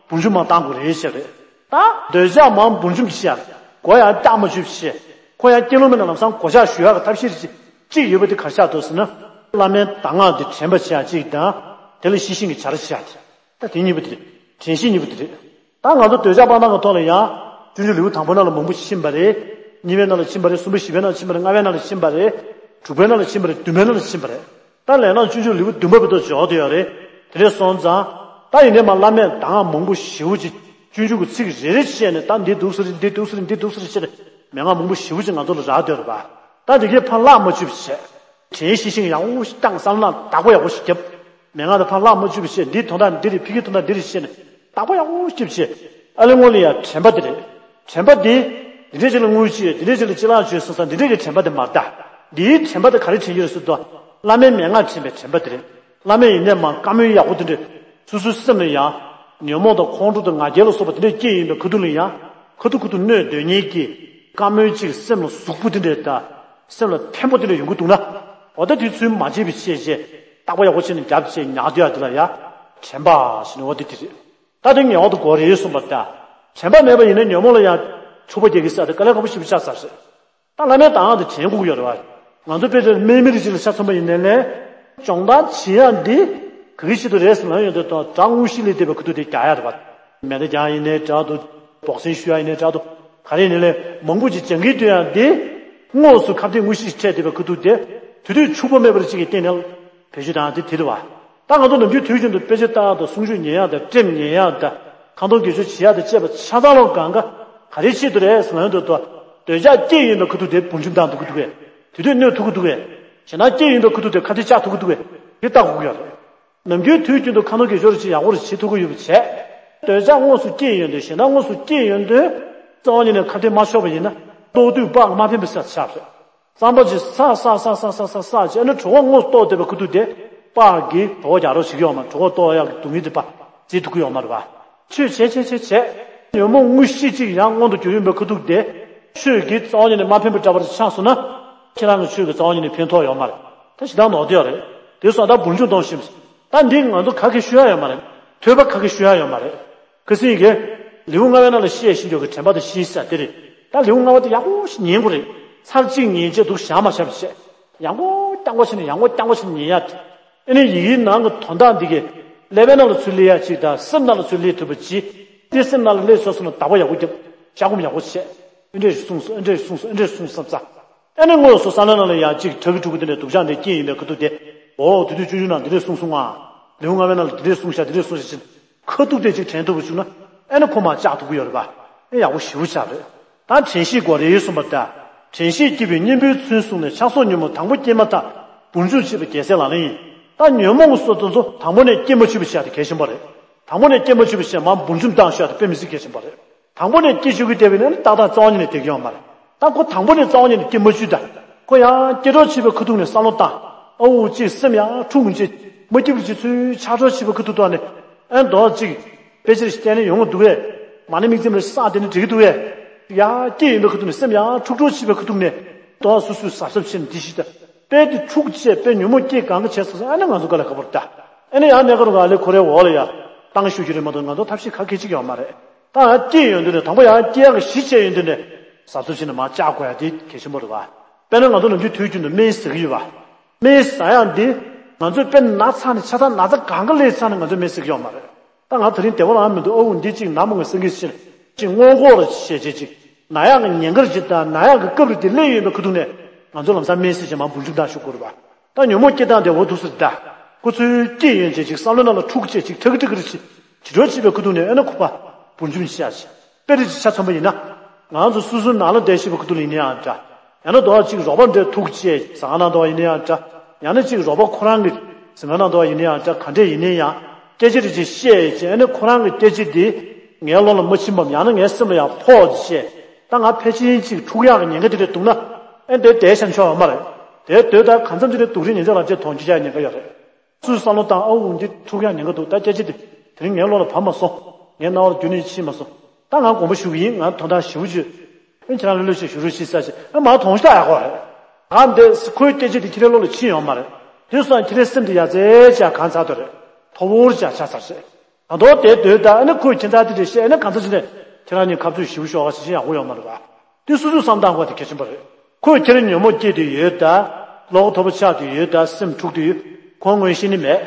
འབུར་འཇོམས་མར་བཏང་དགོས་རེད་བཤད་རེད། ད་འདོད་ཆགས་མར་འབུར་འཇོམས་ཀྱི་བཤད། མགོ་ཡང་བཀྱག་མ་བཅུག་བཤད། ཁོ་ཡང་སྐྱེ་ལོ་མེད་ན་ལམ་སང་གོད་ཆག་ཞུ་ཡག་གི་ཐབས་ཤེས་ཅིག་ཅིག་ཡོད་པ་དེ་ག་རེ་ཆགས་འདུག་ཟེར་ན། བླ་མའི་གདམས་ངག་དེ་དྲན་པ་བྱེད་ཡག་ཅིག་དང་། དེ་ལ་ཤེས་བཞིན་གྱི་བྱ་ར་བྱེད་ཡག་དེ། ད་དེ་གཉིས་པོ་དེ་རེད། དྲན་ཤེས་གཉིས་པོ་དེ་རེད། ད་ང་ཚོ་འདོད་ཆགས་སྤང་ཐང་གི་ཐོག་ལ་ཡང་། སྤྱོད་འཇུག་ལེའུ་དང་པོ་ནང་ལ་མང་པོ་ཕྱིན་པ་རེད། གཉིས་པའི་ནང་ལ་ཕྱིན་པ་རེད། གསུམ་པ་བཞི་པའི་ནང་ལ་ཕྱིན་པ་རེད། ལྔ་པའི་ནང་ལ་ཕྱིན་པ་རེད། དྲུག་པའི་ནང་ལ་ཕྱིན་པ་རེད། བདུན་པའི་ནང་ལ་ཕྱིན་པ་རེད། བདུན་པའི་ནང་ལ་ཕྱིན་པ་རེད། ད་ལས་སྣང་སྤྱོད་འཇུག་ལེའུ་བདུན་པ་བར་དུ་འཇོག་བསྡད་ཡོད་རེད། དེ་འདྲ་སོང་ཙང་། ད་ཡིན་ནའི་མར་བླ་མས་གདམས་ངག་མང་པོ་ཞེ་པོ་ཅིག་སྤྱོད་འཇུག་གི་ཚིག་རེ་རེ་བཤད་ནས་ད་འདི་འདུག་ས་རེད། འདི་འདུག་ས་རེད། འདི་འདུག་ས་རེད་བཤད་ནས་མན་ངག་མང་པོ་ཞེ་པོ་ཅིག་ང་ཚོ་ལ་རག་བསྡད་ཡོད་རེད་པ། ད་འདི་གའི་ཕར་བརླག་མ་བཅུག་པ་བྱས། དྲན་ཤེས་བཞིན་ཡག་པོ་ཞིག་བཏང་། བསམ་བློ་བདག་པོ་ཡག་པོ་ཞིག་བརྒྱབ། མན་ངག་དེ་ཕར་བརླག་མ་བཅུག་པ་བྱས། འདི་དོན་དག་འདི་རེད། ཕ་གི་དོན་དག་འདི་རེད་བཤད་ནས་བདག་པོ་ཡག་པོ་ཞིག་བརྒྱབ་བྱས། ཨ་ལས་སྔོན་ལ་ཡང་དྲན་པ་དེ་རེད། དྲན་པ་དེ། འདི་འདྲས་ཅིག་ལ་དངུལ་ཅིག་འདི་འདྲས་ཅིག་ལ་ཅི་ལག་ཅིག་སོང་ཙང་འདི་འདྲས་ཀྱི་དྲན་པ་དེ་མ་རེད་ད། འདིའི་དྲན་པ་དེ་ག་རེ་དྲན་གྱི་རེད་ཟེར་དུས། བླ་མའི་མན་ངག་དྲན་པའི་དྲན་པ་དེ་རེད། བླ་མས་ཡིན་ནའི་མར་བཀའ་མོལ་ཡག་པོ་དེ་འདྲས། སོ་སོའི་སེམས་ལ་ཡང་། ཉོན་མོངས་དང་ཁོང་ཁྲོ་དང་ང་རྒྱལ་ལ་སོགས་པ་དེ་འདྲས་སྐྱེས་ཡིན་པའི་ཁ་ཐུག་ལ་ཡང་། ཁ་ཐུག་ཁ་ཐུག་གནོད་འདོད་མཁན་གྱི། བཀའ་མོལ་ཅིག་སེམས་ལ་ཟུག་པོ་དེ་འདྲས་དང་། སེམས་ལ་ཕན་པོ་དེ་འདྲས་ཡོང་གི་འདུག་ན། འོ་ད་དེ་ཚུལ་མ་བྱེད་པའི་ཆེད་བྱས། བརྟག་པ་ཡག་པོ་བྱས་ནས་རྒྱབ་བྱས་ཉག་བསྡད་ཡ་དེ་ལ་ཡ། དྲན་པ་ཞེས་ནས་འོ་དེ་དེ་རེད། ད་དེ་ངེས་པར་དུ་དགོས་རེད་གསུངས་པ་ལྟར། དྲན་པ་མེད་པ་ཡིན་ན་ཉོན་མོངས་ལ་ཡང་འཁྲུག་པ་རྒྱག་གི་ས་དེ་དཀའ་ལས་ཁག་པོ་ཞེ་པོ་ཆགས་ཚར་རེད། ད་བླ་མའི་གདམས་ངག་དེ་དྲན་དགོས་ཀྱི་ཡོད་རེད་བ། ང་ཚོ་དཔེ་དེར་དམིགས་མེད་རིག་བྱེད་ལ་ཆ་མཚོན་པ་ཡིན་ནའི་ལས། སྦྱོང་བརྡར་བྱེད་ཡག་འདི། ག་གི་ཆེད་དུ་རེད་ཟེར་ན་ཡོད་དེ་དང་དགྲ་དངོས་གཞི་ལས་འདས་པའི་ཁུ་ཐུག་དེ་རྒྱག་ཡ་རེད་བ། མེ་མདའ་རྒྱག་ཡིན་ནའི་འདྲ་འདུག་འབོག་སེན་གཞུ་ཡ་ཡིན་ནའི་འདྲ་འདུག་ག་རེ་ཡིན་ནའི་ལས་མང་པོ་ཅིག་སྦྱང་གི་སྡོད་ཡག་འདི། དངོས་སུ་ཁ་གཏད་དངོས་གཞི་ཞིག་འཕྲད་བསྡད་པའི་ཁུ་ཐུག་དེ། དུས་དུས་འཕྱུག་པོ་མེད་པར་ཅིག་གི་སྟེང་ནས། བེད་སྤྱོད་བཏང་དེ་དེ་རེད་བ། ད་ང་ཚོ་ནམ་རྒྱུན་དུས་རྒྱུན་དུ་དཔེ་ཆ་ལྟ་ཡག་དང་གསུང་ཆོས་ཉན་ཡག་དང་སྒྲུང་ཉན་ཡག་དང་། ཁ་འདོན་དགེ་སྦྱོར་བྱེད་ཡག་དང་བཅས་པ་ཆ་ཚང་ལོ་གང་ག་ག་རེ་ཆེད་དུ་རེད་ཟེར་ན་འདོད་དོ། འདོད་ཆགས་སྐྱེས་ཡོང་དུས་ཁུ་ཐུག་དེ་འབུར་འཇོམས་བཏང་ཐུབ་ཀྱི་འདུག་གས། དེ་དུས་གནོད་ཐུབ་ཀྱི་འདུག་གས། ཞེ་སྡང་སྐྱེས་ཡོང་དུས་ཁུ་ཐུག་དེ་ཁ་གཏད་བཅག་ཐུབ་ཀྱི་འདུག་གས། དེ་བལྟ་དགོས་ཀྱི་ཡོད་རེད། ནམ་རྒྱུན་དུས་རྒྱུན་དུ་ཁ་འདོན་དགེ་སྦྱོར་ཅིག་ཡག་པོ་རེ་བྱེད་ཐུབ་ཀྱི་ཡོད་པ་བྱས། འདོད་ཆགས་དངོས་སུ་སྐྱེས་ཡོང་དུས་ཞེ་སྡང་དངོས་སུ་སྐྱེས་ཡོང་དུས། རྩ་བ་ཉིད་ནས་ཁ་གཏད་མ་ཆོག་པ་ཡིན་ན། ལྟོ་དུས་པགས་མ་ཕན་པའི་ས་ཆགས་རེད། རྩམ་པ་ཅིག་ས་ས་ས་ས་ས་ས་ས་ཅེ་ཨ་ནི་གྲོད་ཁོག་དངོས་སུ་ལྟོགས་བསྡད་པའི་ཁུ་ཐུག་དེ། པགས་ཀྱིས་གྲོད་ཁོག་རྒྱག་རོགས་བྱེད་ཀྱི་ཡོད་མ་རེད། གྲོད་ཁོག་ལྟོགས་ཡག་གི་སྡུག་བསྔལ་དེ་པགས་བརྗེད་ཐུབ་ཀྱི་ཡོད་མ་རེད་བ། ཆོས་བྱས་བྱས་བྱས་བྱས། ཉོན་མོངས་དངོས་གཞི་གཅིག་ཡང་མངོན་དུ་གྱུར་ཡོང་པའི་ཁུ་ཐུག་དེ། ཆོས་ཀྱི་རྩ་བ་ཉིད་ནས་མ་ཕན་པའི་འདྲ་པར་ཆགས་སོང་ན། ཁྱེད་རང་གི་ཆོས་ཀྱི་རྩ་བ་ཉིད་ནས་ཕན་ཐོགས་ཡོད་མ་རེད། ད་ཞེ་སྡང་ནོར་དེ་ཡོད་རེད། དེ་སོང་ད་འབུར་འཇོམས་གཏོང་ཤེས། ད་འདི་ང་ཚོ་ག་གེ་ཞུ་ཡག་ཡོད་མ་རེད། ཐོས་པ་ག་གེ་ཞུ་ཡག་ཡོད་མ་རེད། ཁ་སང་གི་ལེའུ་ལྔ་པའི་ནང་ལ་བཤད་བཞིན་ཡོད་ཀྱི་དྲན་པ་དང་ཤེས་བྱ་དེ་རེད། ད་ལེའུ་ལྔ་པ་དེ་ཡག་པོ་ཞིག་ཉན་དགོས་རེད། ཚར་གཅིག་ཉན་བྱས་འདུག་བཞག་མ་བཞག་པ་བྱས། ཡང་སྒོ་རྐྱང་པ་བྱས་ནས་ཡང་སྒོ་རྐྱང་པ་བྱས་ནས་ཉན་ཡག་དེ། ཨ་ནི་ཡི་གེའི་ནང་གི་དོན་དག་འདི་གས། ཀླད་པའི་ནང་ལ་ཚུར་སླེབས་ཡག་ཅིག་དང་སེམས་ནང་ལ་ཚུར་སླེབས་ཐུབ་པ་ཅིག་དེ་སེམས་ནང་ལ་སླེབས་སོང་ཟེར་ན་བདག་པོ་ཡག་པོ་རྒྱབ། བཅག་སྒོམ་ཡག་པོ་བྱས། ཨེ་འདྲས་ཞིག་གསུངས་སོང་། ཨེ་འདྲས་ཞིག་གསུངས་སོང་། ཨེ་འདྲས་གསུངས་སོང་བསམ་ཙང་། ཨ་ནི་དངོས་སུ་བསམ་བློའི་ནང་ལ་ཡང་ཅིག་དྲག་གི་དྲུག་གི་དེ་འདྲའི་སྡུག་ཅག་འདྲ་སྐྱེས་ཡིན་པའི་ཁ་ཐུག་དེ། འོ་དེ་དུས་སྤྱོད་འཇུག་ནང་འདི་འདྲས་གསུངས་སོང་ང་། ལེའུ་ལྔ་པའི་ནང་ལ་འདི་འདྲས་གསུངས་ཤག་འདི་འདྲས་གསུངས་ཤག་ཅེས་ཁ་ཐུག་དེ་ཅིག་དྲན་ཐུབ་པ་བྱུང་ན། ཨ་ནི་ཁོ་མར་བཅག་ཐུབ་ཀྱི་ཡོད་རེད་པ། ཨེ་ཡག་པོ་ཞེ་པོ་ཆགས་རེད། ད་དྲན་ཤེས་དགོས་རེད་གསུངས་པ་ལྟར། དྲན་ཤེས་སྐྱེས་པའི་གཉེན་པོའི་ཚུལ་བཟུང་ནས་ཆགས་སོགས་ཉོན་མོངས་དང་པོ་སྐྱེས་མ་ཐག་འབུར་འཇོམས་བྱེད་པ་རྒྱལ་སྲས་ལག་ལེན་ཡིན། ད་ཉོན་མོངས་སོགས་དེ་ཚོ་དང་པོ་ནས་སྐྱེ་མ་བཅུག་པ་བྱས་ཏེ་གལ་ཆེན་པོ་རེད། དང་པོ་ནས་སྐྱེ་མ་བཅུག་པ་བྱས་མར་འབུར་འཇོམས་བཏང་ཤོག་ཡ་དེ་དཔེ་མི་སྲིད་གལ་ཆེན་པོ་རེད། དང་པོ་ནས་སྐྱེ་བཅུག་གི་བསྡད་པ་ཡིན་ན་ནི་ཏག་ཏག་རྩ་བ་ཉིད་ནས་བསྡད་ཀྱི་ཡོད་མ་རེད། ད་ཁོ་དང་པོ་ནས་རྩ་བ་ཉིད་ནས་སྐྱེ་མ་བཅུག་ད། ཁོ་ཡང་སྐྱེ་གྲབས་བྱེད་པའི་ཁ་ཐུག་ནས་བསམ་བློ་བཏང་། ཨོ་ཅིག་སེམས་ཡང་འཁྲུག་མི་བྱེད། མ་སྐྱིད་པ་ཅིག་ཚུར་ཆགས་གྲབས་བྱེད་པའི་ཁ་ཐུག་ཐོག་ནས། ཨེ་མདོག་ཅིག་དཔེ་ཆ་ཞིག་བལྟས་ནས་ཡོང་གི་འདུག་གས། མ་ཎི་དམིགས་བརྩེ་རེ་བསགས་བསྡད་ན་འགྲིག་གི་འདུག་གས། ཡང་སྐྱེ་ཡིན་པའི་ཁ་ཐུག་ནས་སེམས་ཡང་འཁྲུག་གྲབས་བྱེད་པའི་ཁ་ཐུག་ནས། མདོག་སོ་སོས་གཟབ་གཟབ་བྱས་ནས་འདི་ཞིག་ད། དཔེ་དེ་འཁྲུག་བྱས་དཔེ་ཉོན་མོངས་སྐྱེ་གང་ག་བྱས་ཚར་སོང་། ཨ་ནི་ང་ཚོ་དཀའ་ལས་ཁག་པོ་རེད་ད། ཨ་ནི་ཡང་གནས་སྐབས་རུ་ང་ལས་ཁོ་རའི་འོག་ལ་ཡ་བཏང་ཤོག་རྒྱུ་རེད་མ་གཏོགས་ང་ཚོ་ཐབས་ཤེས་ག་གེ་ཅིག་ཡོད་མ་རེད། ད་ཡང་སྐྱེས་ཡོང་དུས་ནས་དང་པོ་ཡང་སྐྱེ་ཡག་གི་གཞི་བྱས་ཡོང་དུས་ནས་གཟབ་གཟབ་བྱས་ནས་མར་བཅག་དགོས་ཡ་དེ་གལ་ཆེན་པོ་རེད་བ། དཔེར་ན་ང་ཚོ་ནམ་རྒྱུན་དུས་རྒྱུན་དུ་སྨན་ཟ་གི་ཡོད་བ། སྨན་ཟ་ཡག་འདི་ང་ཚོས་དཔེ་ན་ཚ་ནས་ཆ་ཚང་ན་ཚ་གང་ག་སླེབས་ཚར་ནས་ང་ཚོས་སྨན་ཟ་གི་ཡོད་མ་རེད། ད་ང་དེ་རིང་བདེ་པོ་ལངས་མི་འདུག་ཨོ་འདི་གཅིག་ན་མོ་ངས་སེང་གེ་ཕྱིར་གཅིག་སྔོན་འགོག་ལ་བྱས་རྗེས་གཅིག་ན་ཡག་གི་ཉེན་ཁ་ཅིག་དང་ན་ཡག་གི་སྐབས་རེ་དེ་སླེབས་ཡོད་པའི་ཁ་ཐུག་ནས་ང་ཚོ་ལམ་སང་སྨན་ཟས་ཅིག་མར་འབུར་འཇོམས་བཏང་ཤོག་དགོས་རེད་པ། ད་ཉོན་མོངས་སྐྱེ་སྟངས་དེ་འོ་འདུག་སེ་ད། ཁོ་ཚོའི་སྐྱེས་ཡོན་ཅན་ཅིག་བསམ་བློའི་ནང་ལ་འཁྲུག་བྱས་ཅིག་ཁྲག་ཁྲིག་ཁྲིག་ཁྲིག་ཁྲིག་འགྲོ་བྱེད་པའི་ཁ་ཐུག་ནས་ཨ་ནི་ཁོ་པ་འབུར་འཇོམས་བྱས་ཅིག་དཔེ་རེ་ཅིག་ཆ་མཚོན་པ་ཡིན་ན། ང་ཚོ་སོ་སོའི་ནང་ལ་བསྡད་བཞིན་པའི་ཁ་ཐུག་ལ་ཡིན་ན་ཡང་འདྲ། ཡང་ན་དོ་ཅིག་རོགས་པ་འདྲ་ཐུག་བྱས་ཟ་ཁང་ནང་འདུག་པ་ཡིན་ན་ཡང་འདྲ། ཡང་ན་ཅིག་རོགས་པ་ཁོ་རང་གི་ཟ་ཁང་ནང་འདུག་པ་ཡིན་ན་ཡང་འདྲ། ག་འདྲས་ཡིན་ན་ཡང་སྐད་ཆ་རེ་ཅིག་བཤད་བྱས་ཨ་ནི་ཁོ་རང་གི་སྐད་ཆ་དེ་ངའི་བློ་ལ་མ་ཕྱིན་པའམ་ཡང་ན་ངའི་སེམས་ལ་ཡང་ཕོག་བྱས། ད་ང་ཕལ་ཆེར་ཅིག་འཁྲུག་ཡག་གི་ཉེན་ཁ་དེ་འདྲ་འདུག་ན། ཨེ་འདི་བསྡད་བཞག་ཆོག་ཡོད་མ་རེད། དེ་སྡོད་ད་གང་འཚམ་ཅིག་ནས་སྡུག་རུས་ཉེན་ཆ་ལ་ཅིག་དོན་རྐྱེན་ཆགས་ཉེན་ཁ་ཡོད་རེད། སུས་བསམ་བློ་བཏང་ཨ་འུ་འདི་འཁྲུག་ཡག་ཉེན་ཁ་འདུག་ད་སྐད་ཆ་དེ་དེ་རིང་ངའི་བློ་ལ་བབས་མ་སོང་། ངའི་རྣ་བ་ལ་རྒྱུན་ནས་ཕྱིན་མ་སོང་། ད་ང་དགོངས་པ་ཞུ་གི་ཡིན། ང་དོན་དག་ཞེ་པོ་ཅིག་ཨེ་ཁྱེད་རང་ལྷོད་ལྷོད་བྱས་བཞུགས་རོགས་བྱེད་ཟེར་བྱས་ཨ་མ་དོན་ཞུ་ད་ཡག་པོ་རེད། ད་འདི་ཁོའི་སྐད་ཆ་དེ་ཁྱེད་རའི་བློ་ལ་ཕྱིན་ཡོད་མ་རེད། དེ་སོང་ཁྱེད་རའི་སེམས་དེ་ཡ་མཚར་ཅིག་གང་ཚར་དོ་རེད། ཐོ་བོར་ཅིག་ཆགས་ཚར་རེད། ད་དོ་དེ་སྡོད་ད་ཨ་ནི་ཁོས་ཁྱེད་ཚ་དེ་འདྲ་བཤད་ཨ་ནི་གང་ཚ་ཅི་ནས་ཁྱེད་རང་གཉིས་ཁ་རྩོད་ཞེ་པོ་ཤོར་བ་ཞིག་ཡག་པོ་ཡོད་མ་རེད་པ། དེ་སོ་སོས་བསམ་བཏང་དགོས་དེ་གལ་ཆེན་པོ་རེད། ཁོས་ཁྱེད་རང་ཉོན་མོངས་སྐྱེས་དེ་ཡོད་ད། བློ་ཁོག་མཐོ་པོ་ཆགས་དེ་ཡོད་ད་སེམས་འཁྲུག་དེ་ཡོད། ཁོང་ངོས་ཤེས་ནི་མེད།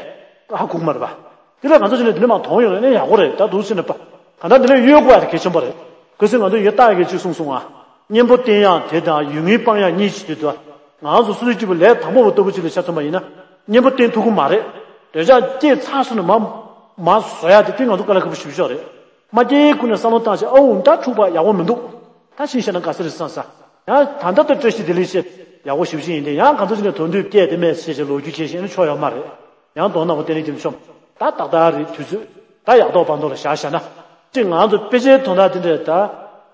ཧ་གོ་གི་མ་རེད་པ། དེ་ལ་གང་ཚ་ཅི་ནས་དེ་འདྲ་མ་མཐོང་ཡོང་ན་ཡག་པོ་རེད། ད་འདུག་ཟེར་ནས་པ། གང་ལྟར་དེ་ལ་གཡོལ་དགོས་ཡ་དེ་གལ་ཆེན་པོ་རེད། གལ་སྲིད་ང་ཚོ་ཡོད་རྟགས་ཀྱི་གཅིག་གསུངས་སོང་ང་། གཉེན་པོ་བསྟེན་ཡག་དེ་དང་ཡུལ་ངན་སྤང་ཡག་གཉིས་བྱེད་དུས་དུ། ང་ཚོ་སོ་སོའི་སྐྱིད་པོ་ལས་དང་པོ་བ་ལྟ་བུ་ཅིག་ལ་ཆ་མཚོན་པ་ཡིན་ན། གཉེན་པོ་བསྟེན་ཐུབ་ཀྱི་མ་རེད། འདོད་ཆགས་སྐྱེས་ཚར་སོང་ན་མ། མ་བཟོ་ཡ་དེ་དེ་ང་ཚོ་དཀའ་ལས་ཁག་པོ་ཞེ་པོ་ཅིག་རེད། མ་སྐྱེས་ཀུན་ནས་བསམ་བློ་བཏང་བྱས་ཨ་འུ་ད་འཁྲུག་པ་ཡག་པོ་མི་འདུག་ད་ཕྱིན་བཤད་ན་དགའ་ས་རེད་བསམ་ས། ཡང་ད་ལྟ་ད་བཀྲ་ཤིས་བདེ་ལེགས་བཤད་ཡག་པོ་ཞེ་པོ་ཅིག་ཡིན་ཏེ་ཡང་གང་ཚ་ཅི་ནས་དོན་དུ་སྐད་དེ་མེད་ཟེར་བྱས་ལོ་རྒྱུས་བྱས་བཤད་ན་ཆོ་ཡོད་མ་རེད། ཡང་དོན་དང་པོ་བསྟན་ལེགས་ཀྱི་མཆོག་ད་ཏག་ཏག་རེད། དུས་ཚོད་ད་ཡག་ཐོག་པ་མདོ་ལ་བཞག་བཞག་ན། ཅིག་ང་ཚོ་དཔེ་ཆའི་དོན་དག་དེ་འདྲས་ད།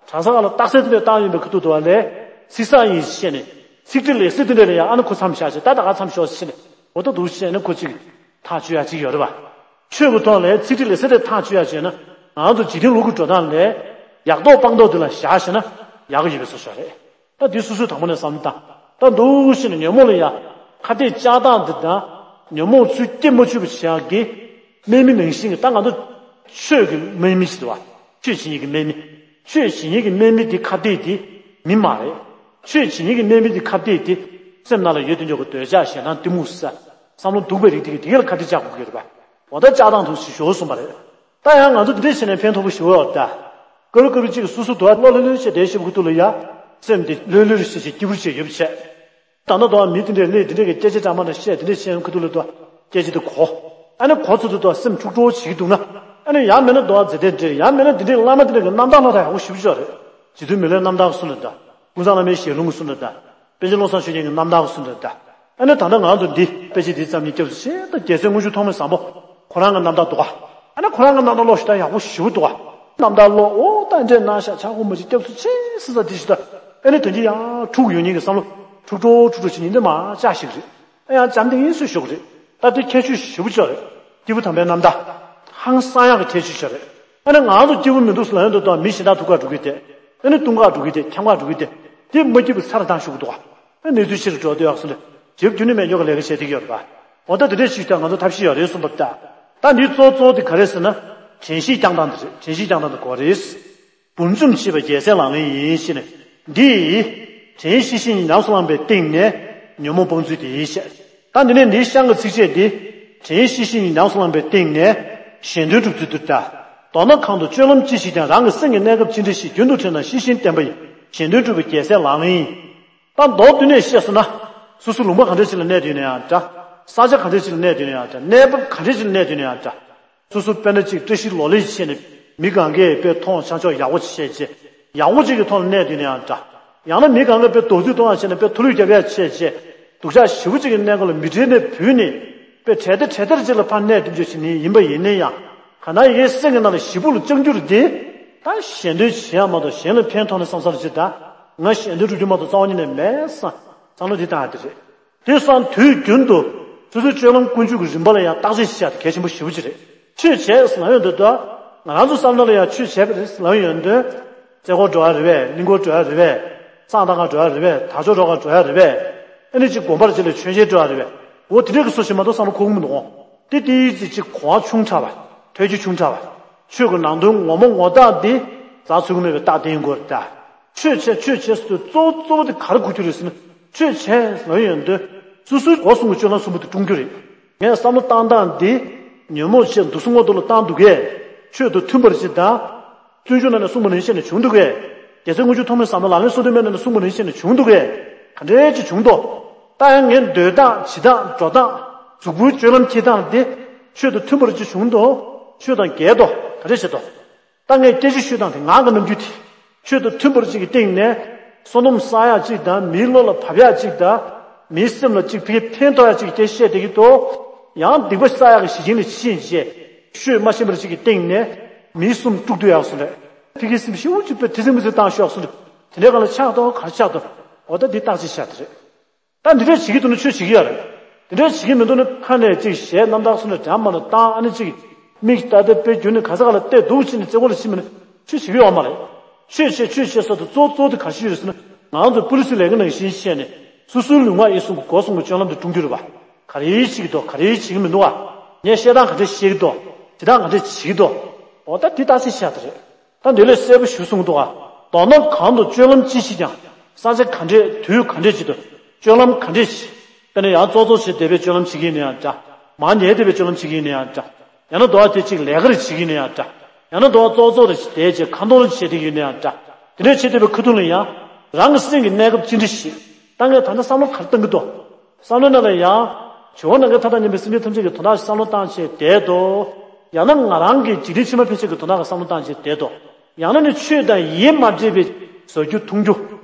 གྲྭ་ས་ཁག་ལ་རྟགས་གསལ་དེ་འདྲས་བཏང་ཡོད་པའི་ཁ་ཐུག་ཏུ་བ་ལས། ཚིག་གསར་ཡིན་ཞེས་ནས། ཚིག་འབྲི་ལེགས་གསལ་དེ་འདྲས་ལ་ཡང་ཨ་ནི་ཁོ་མཚམས་བཞག་ཞེས་ད་ད་ག་མཚམས་ཞོག་ཞེས་ནས། འོ་ད་འདུག་ཞེས་ནས་ཁོ་ཅིག་ཐག་གཅོད་ཡ་ཅིག་ཡོད་རེད་པ། ཆོས་ཀྱི་ཐོག་ལས་ཚིག་འབྲི་ལེགས་གསལ་དེ་ཐག་གཅོད་ཡ་བྱས་ན། ང་ཚོ་འཇིག་རྟེན་ལུགས་ཀྱི་འགྲོ་སྟངས་ལས། ཡག་ཐོག་སྤང་ཐོག་དེ་ལ་བཞག་ཞེ་ན། ཡག་གི་ཡོད་པའི་བཟོ་ཞིག་རེད། ད་འདི་སོ་སོས་དང་པོ་ནས་བསམ་བློ་བཏང་། ད་འདུག་ཞེས་ནས་ཉོན་མོངས་ལ་ཡ། ཁ་གཏད་བཅག་སྟངས་འདི་དང་། ཉོན་མོངས་ཚུར་སྐྱེ་མ་བཅུག་པ་བྱེད་ཡག་གི། དམན་མི་ནང་བཞིན་གྱི་ད་ང་ཚོ། ཆོས་ཀྱི་དམན་མི་ཞིག་འདུག་པ། ཆོས་བྱེད་མཁན་གྱི་དམན་མི། ཆོས་བྱེད་མཁན་གྱི་དམན་མི་འདི་ཁ་གཏད་དེ། མི་མ་རེད། ཆོས་བྱེད་མཁན་གྱི་དམན་མི་འདི་ཁ་གཏད་དེ། སེམས་ནང་ལ་ཡོད་དོན་འཇོག་གི་འདོད་ཆགས་ཞེ་སྡང་གཏི་མུག་ས། བསམ་བློ་སྡུག་པའི་རིགས་དེ་གི་དེ་ག་ལ་ཁ་གཏད་བཅག་དགོས་ཀྱི་རེད་པ། འོ་ད་བཅག་སྟངས་ཐུག་ཞིག་ཞོར་གསུངས་པ་རེད། ད་ཡང་ང་ཚོ་འདི་འདྲས་བྱས་ནས་ཕན་ཐོགས་པོ་ཞིག་འོས་ད། སྐབས་རེ་སྐབས་རེ་གཅིག་སོ་སོ་དུ་བ་བློ་ལྷོད་ལྷོད་བྱས་བསྡད་ཤེས་པོ་ཁུ་ཐུག་ལ་ཡ། སེམས་དེ་ལྷོད་ལྷོད་བྱས་བྱས་སྐྱིད་པོ་བྱས་ཡོད་པ་བྱས། ད་ནི་དུ་བ་མི་དེ་འདྲས་ལས་དེ་འདྲས་ཀྱི་སྐད་ཆ་གྲགས་མ་ན་བཤད་དེ་འདྲས་བཤད་ཁུ་ཐུག་ལ་དུ་བ་སྐད་ཆ་དེ་གོ། ཨ་ནི་གོ་ཚོད་དུ་དུ་བ་སེམས་འཁྲུག་འཁྲུག་བྱེད་ཀྱི་འདུག་ན། ཨ་ནི་ཡང་མེད་ན་དུ་བ་རྫི་དེ་འདྲས་ཡང་མེད་ན་དེ་འདྲས་བླ་མ་དེ་འདྲས་ཀྱི་རྣམ་ཐར་ལྷག་ད་ཡག་པོ་ཞིབ་ཆོག་རེད། རྗེ་བཙུན་མི་ལའི་རྣམ་ཐར་གསུང་ལ་ད། ཀུན་བཟང་བླ་མའི་ཞལ་ལུང་གསུང་ལ་ད། པཎ་ཆེན་བློ་བཟང་ཆོས་རྒྱན་གྱི་རྣམ་ཐར་གསུང་ལ་ད། ཨ་ནི་ད་ལྟ་ང་ཚོ་འདི་དཔེ་ཆ་འདི་ཙམ་ཉིད་སྐྱབས་སུ་མཆི་ད། རྒྱལ་སྲས་དངུལ་ཆུ་ཐོགས་མེད་བཟང་པོ་ཁོ་རང་གི་རྣམ་ཐར་འདུག་ག་ཨ་ནི་ཁོ་རང་གི་རྣམ་ཐར་ཀློག་ཞུ་ད་ཡག་པོ་ཞེ་པོ་འདུག་ག་རྣམ་ཐར་ཀློག་འོ་ད་འདྲས་གནང་ཤག་ཆག་སྒོ་མ་ཅིག་སྐྱབས་སུ་མཆི་སི་ས་འདི་ཞུ་ད། ཨ་ནི་དོན་གྱི་ཡང་འཁྲུག་ཡོང་ཉིན་གྱི་བསམ་བློ་འཁྲུག་འགྲོ་འཁྲུག་འགྲོ་བྱེད་ཉིན་འདི་མ་ཅག་ཞིག་རེད། ཨ་ཡང་བྱམས་ཏེ་ཡིན་སུ་ཞོག་རེད། ད་འདི་ཁྱད་ཆོས་ཞེ་པོ་ཅིག་རེད། སྐྱེས་བུ་དམ་པའི་རྣམ་ཐར། ཧང་སང་ཡག་གི་ཁྱད་ཆོས་ཤིག་རེད། ཨ་ནི་ང་ཚོ་སྐྱེས་བུ་མི་འདུག་ཟེར་ལབ་ཡོང་དུས་ད་མི་གཞན་དག་ཐུག་ག་འགྲོ་གི་དེ། ཨ་ནི་བཏུང་ག་འགྲོ་གི་དེ་འཁྱམ་ག་འགྲོ་གི་དེ། དེ་མ་སྐྱིད་པ་ཚ་ར་བཏང་ཞུ་གི་འདུག་ག་ཨ་གནས་ཚུལ་ཕྱི་རུ་འགྲོ་འདོད་ཡག་སོང་ལ། བྱེད་རྒྱུ་ནི་མེད་འཇོག་གི་ལས་ཀ་བྱེད་བསྡད་ཀྱི་ཡོད་རེད་པ། འོ་ད་དེ་འདྲས་ཞིག་ད་ང་ཚོ་ཐབས་ཤེས་ཡོད་རེད་གསུངས་པ་ད། ད་འདི་གཙོ་གཙོ་དེ་ག་རེད་ཟེར་ན། དྲན་ཤེས་བསྐྱང་སྟངས་དེ་རེད། དྲན་ཤེས་བསྐྱང་སྟངས་དེ་གོ་རེད། འབུར་འཇོམས་བྱེད་པ་རྒྱལ་སྲས་ལག་ལེན་ཡིན་ཞེས་ནས། འདི། དྲན་ཤེས་བཞི་ཉིད་ཉམས་སུ་བླངས་པའི་སྟེང་ནས་ཉོན་མོངས་སྤང་ཚུལ་དེ་ཡིན་ཞེས། ད་འདི་ནས་འདིའི་གཤམ་གྱི་ཚིགས་བཅད་འདི། དྲན་ཤེས་བཞི་ཉིད་ཉམས་སུ་བླངས་པའི་སྟེང་ནས། གཞན་དོན་སྒྲུབ་ཚུལ་དུ་གྲགས། མདོར་ན་གང་དུ་སྤྱོད་ལམ་ཅི་ཞིག་ཀྱང་རང་གི་སེམས་ཀྱི་གནས་སྐབས་ཅི་འདྲ་ཞིག་རྒྱུན་དུ་དྲན་ན་ཤེས་བཞིན་བསྟེན་པ་ཡིས་གཞན་དོན་སྒྲུབ་པའི་རྒྱལ་སྲས་ལག་ལེན་ཡིན། ད་མདོར་བསྡུས་ནས་བཤད་སོང་ན། སོ་སོ་ལུང་པ་ག་འདྲ་ཞིག་ལ་གནས་སྡོད་ན་ཡང་འདྲ། ས་ཆ་ག་འདྲ་ཞིག་ལ་གནས་སྡོད་ན་ཡང་འདྲ། གནས་བབ་ག་འདྲ་ཞིག་ལ་གནས་སྡོད་ན་ཡང་འདྲ། སོ་སོ་དཔེར་ན་གཅིག་བཀྲ་ཤིས་ལོ་ལེགས་བྱས་ནས་མི་གང་གས་དཔེ་མཐོང་ཆ་འཇོག་ཡག་པོ་བྱས་བྱས་ཡག་པོ་གཅིག་གི་ཐོག་ལ་གནས་སྡོད་ན་ཡང་འདྲ། ཡང་ན་མི་གང་གས་དཔེ་རྡོག་རྫིས་གཏོང་ཡག་བྱས་ནས་དཔེ་མཐོ་རིས་རྒྱབ་ཡག་བྱས་བྱས་སྡུག་ཅག་ཞེ་པོ་གཅིག་གི་གནས་སྐབས་ལ་མི་གྲལ་ནས་བུད་ནས་དཔེ་གྲལ་སྟེང་གྲལ་སྟར་གཅིག་ལ་ཕར་གནས་སྡོད་འཇོག་བྱེད་ནི་ཡིན་པ་ཡིན་ན་ཡང་གང་ལྟར་ཡི་གེ་སེམས་ཀྱི་ནང་ལ་ཞེ་ཕུགས་ལ་བཅངས་རྒྱུ་རེད་དེ། ད་གཞན་དོན་བྱེད་ཡག་མ་གཏོགས་གཞན་ལ་ཕན་ཐོགས་ནས་བསམ་བསམ་བྱེད་ད། ང་གཞན་དོན་སྒྲུབ་རྒྱུ་མ་གཏོགས་རྩ་བ་ཉིད་ནས་མེད་བསམ་བསམ་བློ་འདི་བཏང་ཡག་དེ་རེད། དེ་སང་དུས་རྒྱུན་དུ་སོ་སོའི་སྤྱོད་ལམ་ཀུན་སྤྱོད་ཀྱི་རིམ་པ་ལ་ཡང་བརྟག་དཔྱད་བྱེད་ཡག་དེ་གལ་ཆེན་པོ་ཞེ་པོ་ཅིག་རེད། ཆོས་བྱས་ཟེར་ལབ་ཡོང་དུས་ད་ང་རང་ཚོ་བསམ་བློ་ལ་ཡང་ཆོས་བྱས་པ་རེད་ཟེར་ལབ་ཡོང་དུས། རྩེ་སྐོར་འགྲོ་ཡག་རེད་པས། གླིང་སྐོར་འགྲོ་ཡག་རེད་པས། བསང་གཏང་ག་འགྲོ་ཡག་རེད་པས། དར་ལྕོག་འགྲོ་ག་འགྲོ་ཡག་རེད་པས། ཨ་ནི་གཅིག་དགོན་པར་ཅིག་ལ་མཆོད་མཇལ་འགྲོ་ཡག་རེད་པས། འོ་དེ་འདྲའི་གི་བཟོ་ཞིག་མ་གཏོགས་བསམ་བློ་འཁོར་གི་མི་འདུག་འོང་། དེ་དེའི་ཅིག་གོ་བ་ཆུང་དྲགས་པ། ཐོས་རྒྱུ་ཆུང་དྲགས་པ། ཆོས་ཀྱི་ནང་དོན་ངོ་མ་ངོ་རྟགས་འདི་རྩ་ཚུགས་ཀྱི་མེད་པའི་རྟགས་བསྟན་དགོས་རེད་ད། ཆོས་བྱས་ཆོས་བྱས་ཟེར་དུས་གཙོ་བོ་གཙོ་བོ་དེ་ག་རེ་དགོས་ཀྱི་རེད་ཟེར་ན། ཆོས་བྱས་ཟེར་ཡོང་དུས་སོ་སོའི་འགྲོ་སོང་གི་སྤྱོད་ལམ་གསུམ་པོ་དེ་བསྲུང་རྒྱུ་རེད། ངས་བསམ་བློ་བཏང་སྟངས་འདི་ཉོན་མོངས་བྱས་འདུག་སེ་ངོ་ཐོག་ལ་བཏང་འདུག་གས། ཆོས་དང་མཐུན་པར་བྱེད་དང་། བརྩོན་འགྲུས་ནང་ནས་གསུངས་པ་ནང་བཞིན་བྱས་ནས་བྱུང་འདུག་གས། རྒྱལ་སྲས་དངུལ་ཆུ་ཐོགས་མེད་ཟབ་མོ་ལག་ལེན་སོ་བདུན་མའི་ནང་ན་གསུངས་པ་ནང་བཞིན་བྱུང་འདུག་གས། ག་འདྲའི་ཅིག་བྱུང་འདུག་ད་ཡང་ངས་སྡོད་སྟངས་བྱེད་སྟངས་འགྲོ་སྟངས་གཟུགས་པོའི་སྤྱོད་ལམ་འཁྱེར་སྟངས་དེ་ཆོས་དང་མཐུན་པར་ཅིག་བྱུང་འདུག་ཆོས་དང་འགལ་འདུག་ག་འདྲས་བྱེད་འདུག་ད་ངས་སྐད་ཆ་ཤོད་སྟངས་དེ་ངག་གི་རྣམ་འགྱུར་དེ་ཆོས་དང་མཐུན་པར་ཅིག་གི་སྟེང་ནས་བསོད་ནམས་བསགས་ཡག་ཅིག་དང་མིའི་བློ་ལ་བབས་ཡག་ཅིག་དང་མིའི་སེམས་ལ་ཅིག་ཕ་གི་ཕན་ཐོགས་ཡག་ཅིག་གི་སྐད་ཆ་བཤད་བསྡད་ཀྱི་འདུག་ཡང་སྡིག་པ་བསགས་ཡག་གི་གཞི་རྐྱེན་ལ་ཅིག་བྱས་ཤེས་མ་ཤེས་པར་ཅིག་གི་སྟེང་ནས་མིའི་སེམས་དཀྲུགས་སྡོད་ཡག་སོང་རེད། ཕ་གི་སེམས་ཤི་བོ་ཅིག་པའི་དྲི་ཟིང་མི་ཟིང་བཏང་ཤོག་སོང་རེད། དེ་འདྲའི་སྒང་ལ་ཆགས་འདུག་ག་རེ་ཆགས་འདུག་འོ་ད་འདི་བརྟག་དཔྱད་བྱ་དེ་རེད། ད་འདི་འདྲས་བྱེད་ཀྱི་འདུག་ན་ཆོས་བྱེད་ཀྱི་ཡོད་རེད། འདི་འདྲས་བྱེད་ཀྱི་མི་འདུག་ན་ཕ་ནས་ཅིག་གཞས་རྣམ་དག་སོང་ནས་འདྲ་མ་ན་བཏང་ཨ་ནི་ཅིག་མིག་ལྟ་དེ་དཔེ་རྒྱུ་ནི་ག་ས་ག་ལ་བལྟས་འདུག་ཕྱིན་ནས་རྩེ་གོ་ལ་ཕྱིན་མ་ནི་ཆོས་བྱེད་ཀྱི་ཡོད་མ་རེད། ཆོས་བྱེད་ཆོས་བྱེད་ཟེར་དུས་གཙོ་གཙོ་དེ་ག་ཤེད་རེད་ཟེར་ན་ང་ཚོ་པོ་ལི་སི་ལས་ཀ་ནང་བཞིན་བཤད་ནས་སོ་སོའི་ལུས་ངག་ཡིད་གསུམ་གྱི་སྒོ་གསུམ་གྱི་སྤྱོད་ལམ་དུ་དཀྲུང་རྒྱུ་རེད་པ། ག་རེ་བྱེད་ཀྱི་འདུག་ག་རེ་བྱེད་ཀྱི་མི་འདུག་ཨ། ངས་བཤད་སྟངས་ག་འདྲས་བཤད་ཀྱི་འདུག་བྱེད་སྟངས་ག་འདྲས་བྱེད་ཀྱི་འདུག་འོ་ད་འདི་བརྟག་དཔྱད་བྱ་དེ་རེད། ད་འདི་ལས་གསལ་པོ་ཞུ་གསུངས་འདུག་ཨ། དོན་དམ་གང་དུ་སྤྱོད་ལམ་ཅི་ཞིག་ཀྱང་ས་ཆ་ག་འདྲས་དུས་ག་འདྲས་ཅིག་ཏུ་སྤྱོད་ལམ་ག་འདྲས་ཤིག་དཔེར་ན་ཡང་ཙོག་ཙོག་བྱེད་བསྡད་པའི་སྤྱོད་ལམ་བྱེད་ཀྱི་ཡིན་ན་ཡང་འདྲ། མར་ཉལ་བསྡད་པའི་སྤྱོད་ལམ་བྱེད་ཀྱི་ཡིན་ན་ཡང་འདྲ། ཡང་ན་དོ་བ་དེ་གཅིག་ལས་ཀ་རེ་བྱེད་ཀྱི་ཡིན་ན་ཡང་འདྲ། ཡང་ན་དོ་བ་ཙོག་ཙོག་རེ་བྱེད་བསྡད་བྱས་ཁ་འདོན་རེ་བྱེད་བསྡད་ཀྱི་ཡིན་ན་ཡང་འདྲ། དེ་འདྲས་བྱེད་བསྡད་པའི་ཁ་ཐུག་ལ་ཡང་རང་གི་སེམས་ཀྱི་གནས་སྐབས་ཅི་འདྲ་ཞིག་ད་ངས་ད་ལྟ་བསམ་བློ་ག་རེ་བཏང་གི་འདུག་བསམ་བློ་ནང་ལ་ཡང་བྱིའུ་ནང་གི་མཐའ་དང་མཉམ་པའི་སེམས་ཅན་ཐམས་ཅད་ཀྱི་དོན་དག་བསམ་བློ་བཏང་བྱས་བསྡད་དོ། ཡང་ན་ང་རང་གི་འཇིག་རྟེན་ཕྱི་མ་ཕལ་ཆེར་གྱི་དོན་དག་གི་བསམ་བློ་བཏང་བྱས་བསྡད་དོ། ཡང་ན་ནི་ཆོས་དང་ཡིད་མ་འདྲེས་པའི་བཟའ་རྒྱུ་འཐུང་རྒྱུ།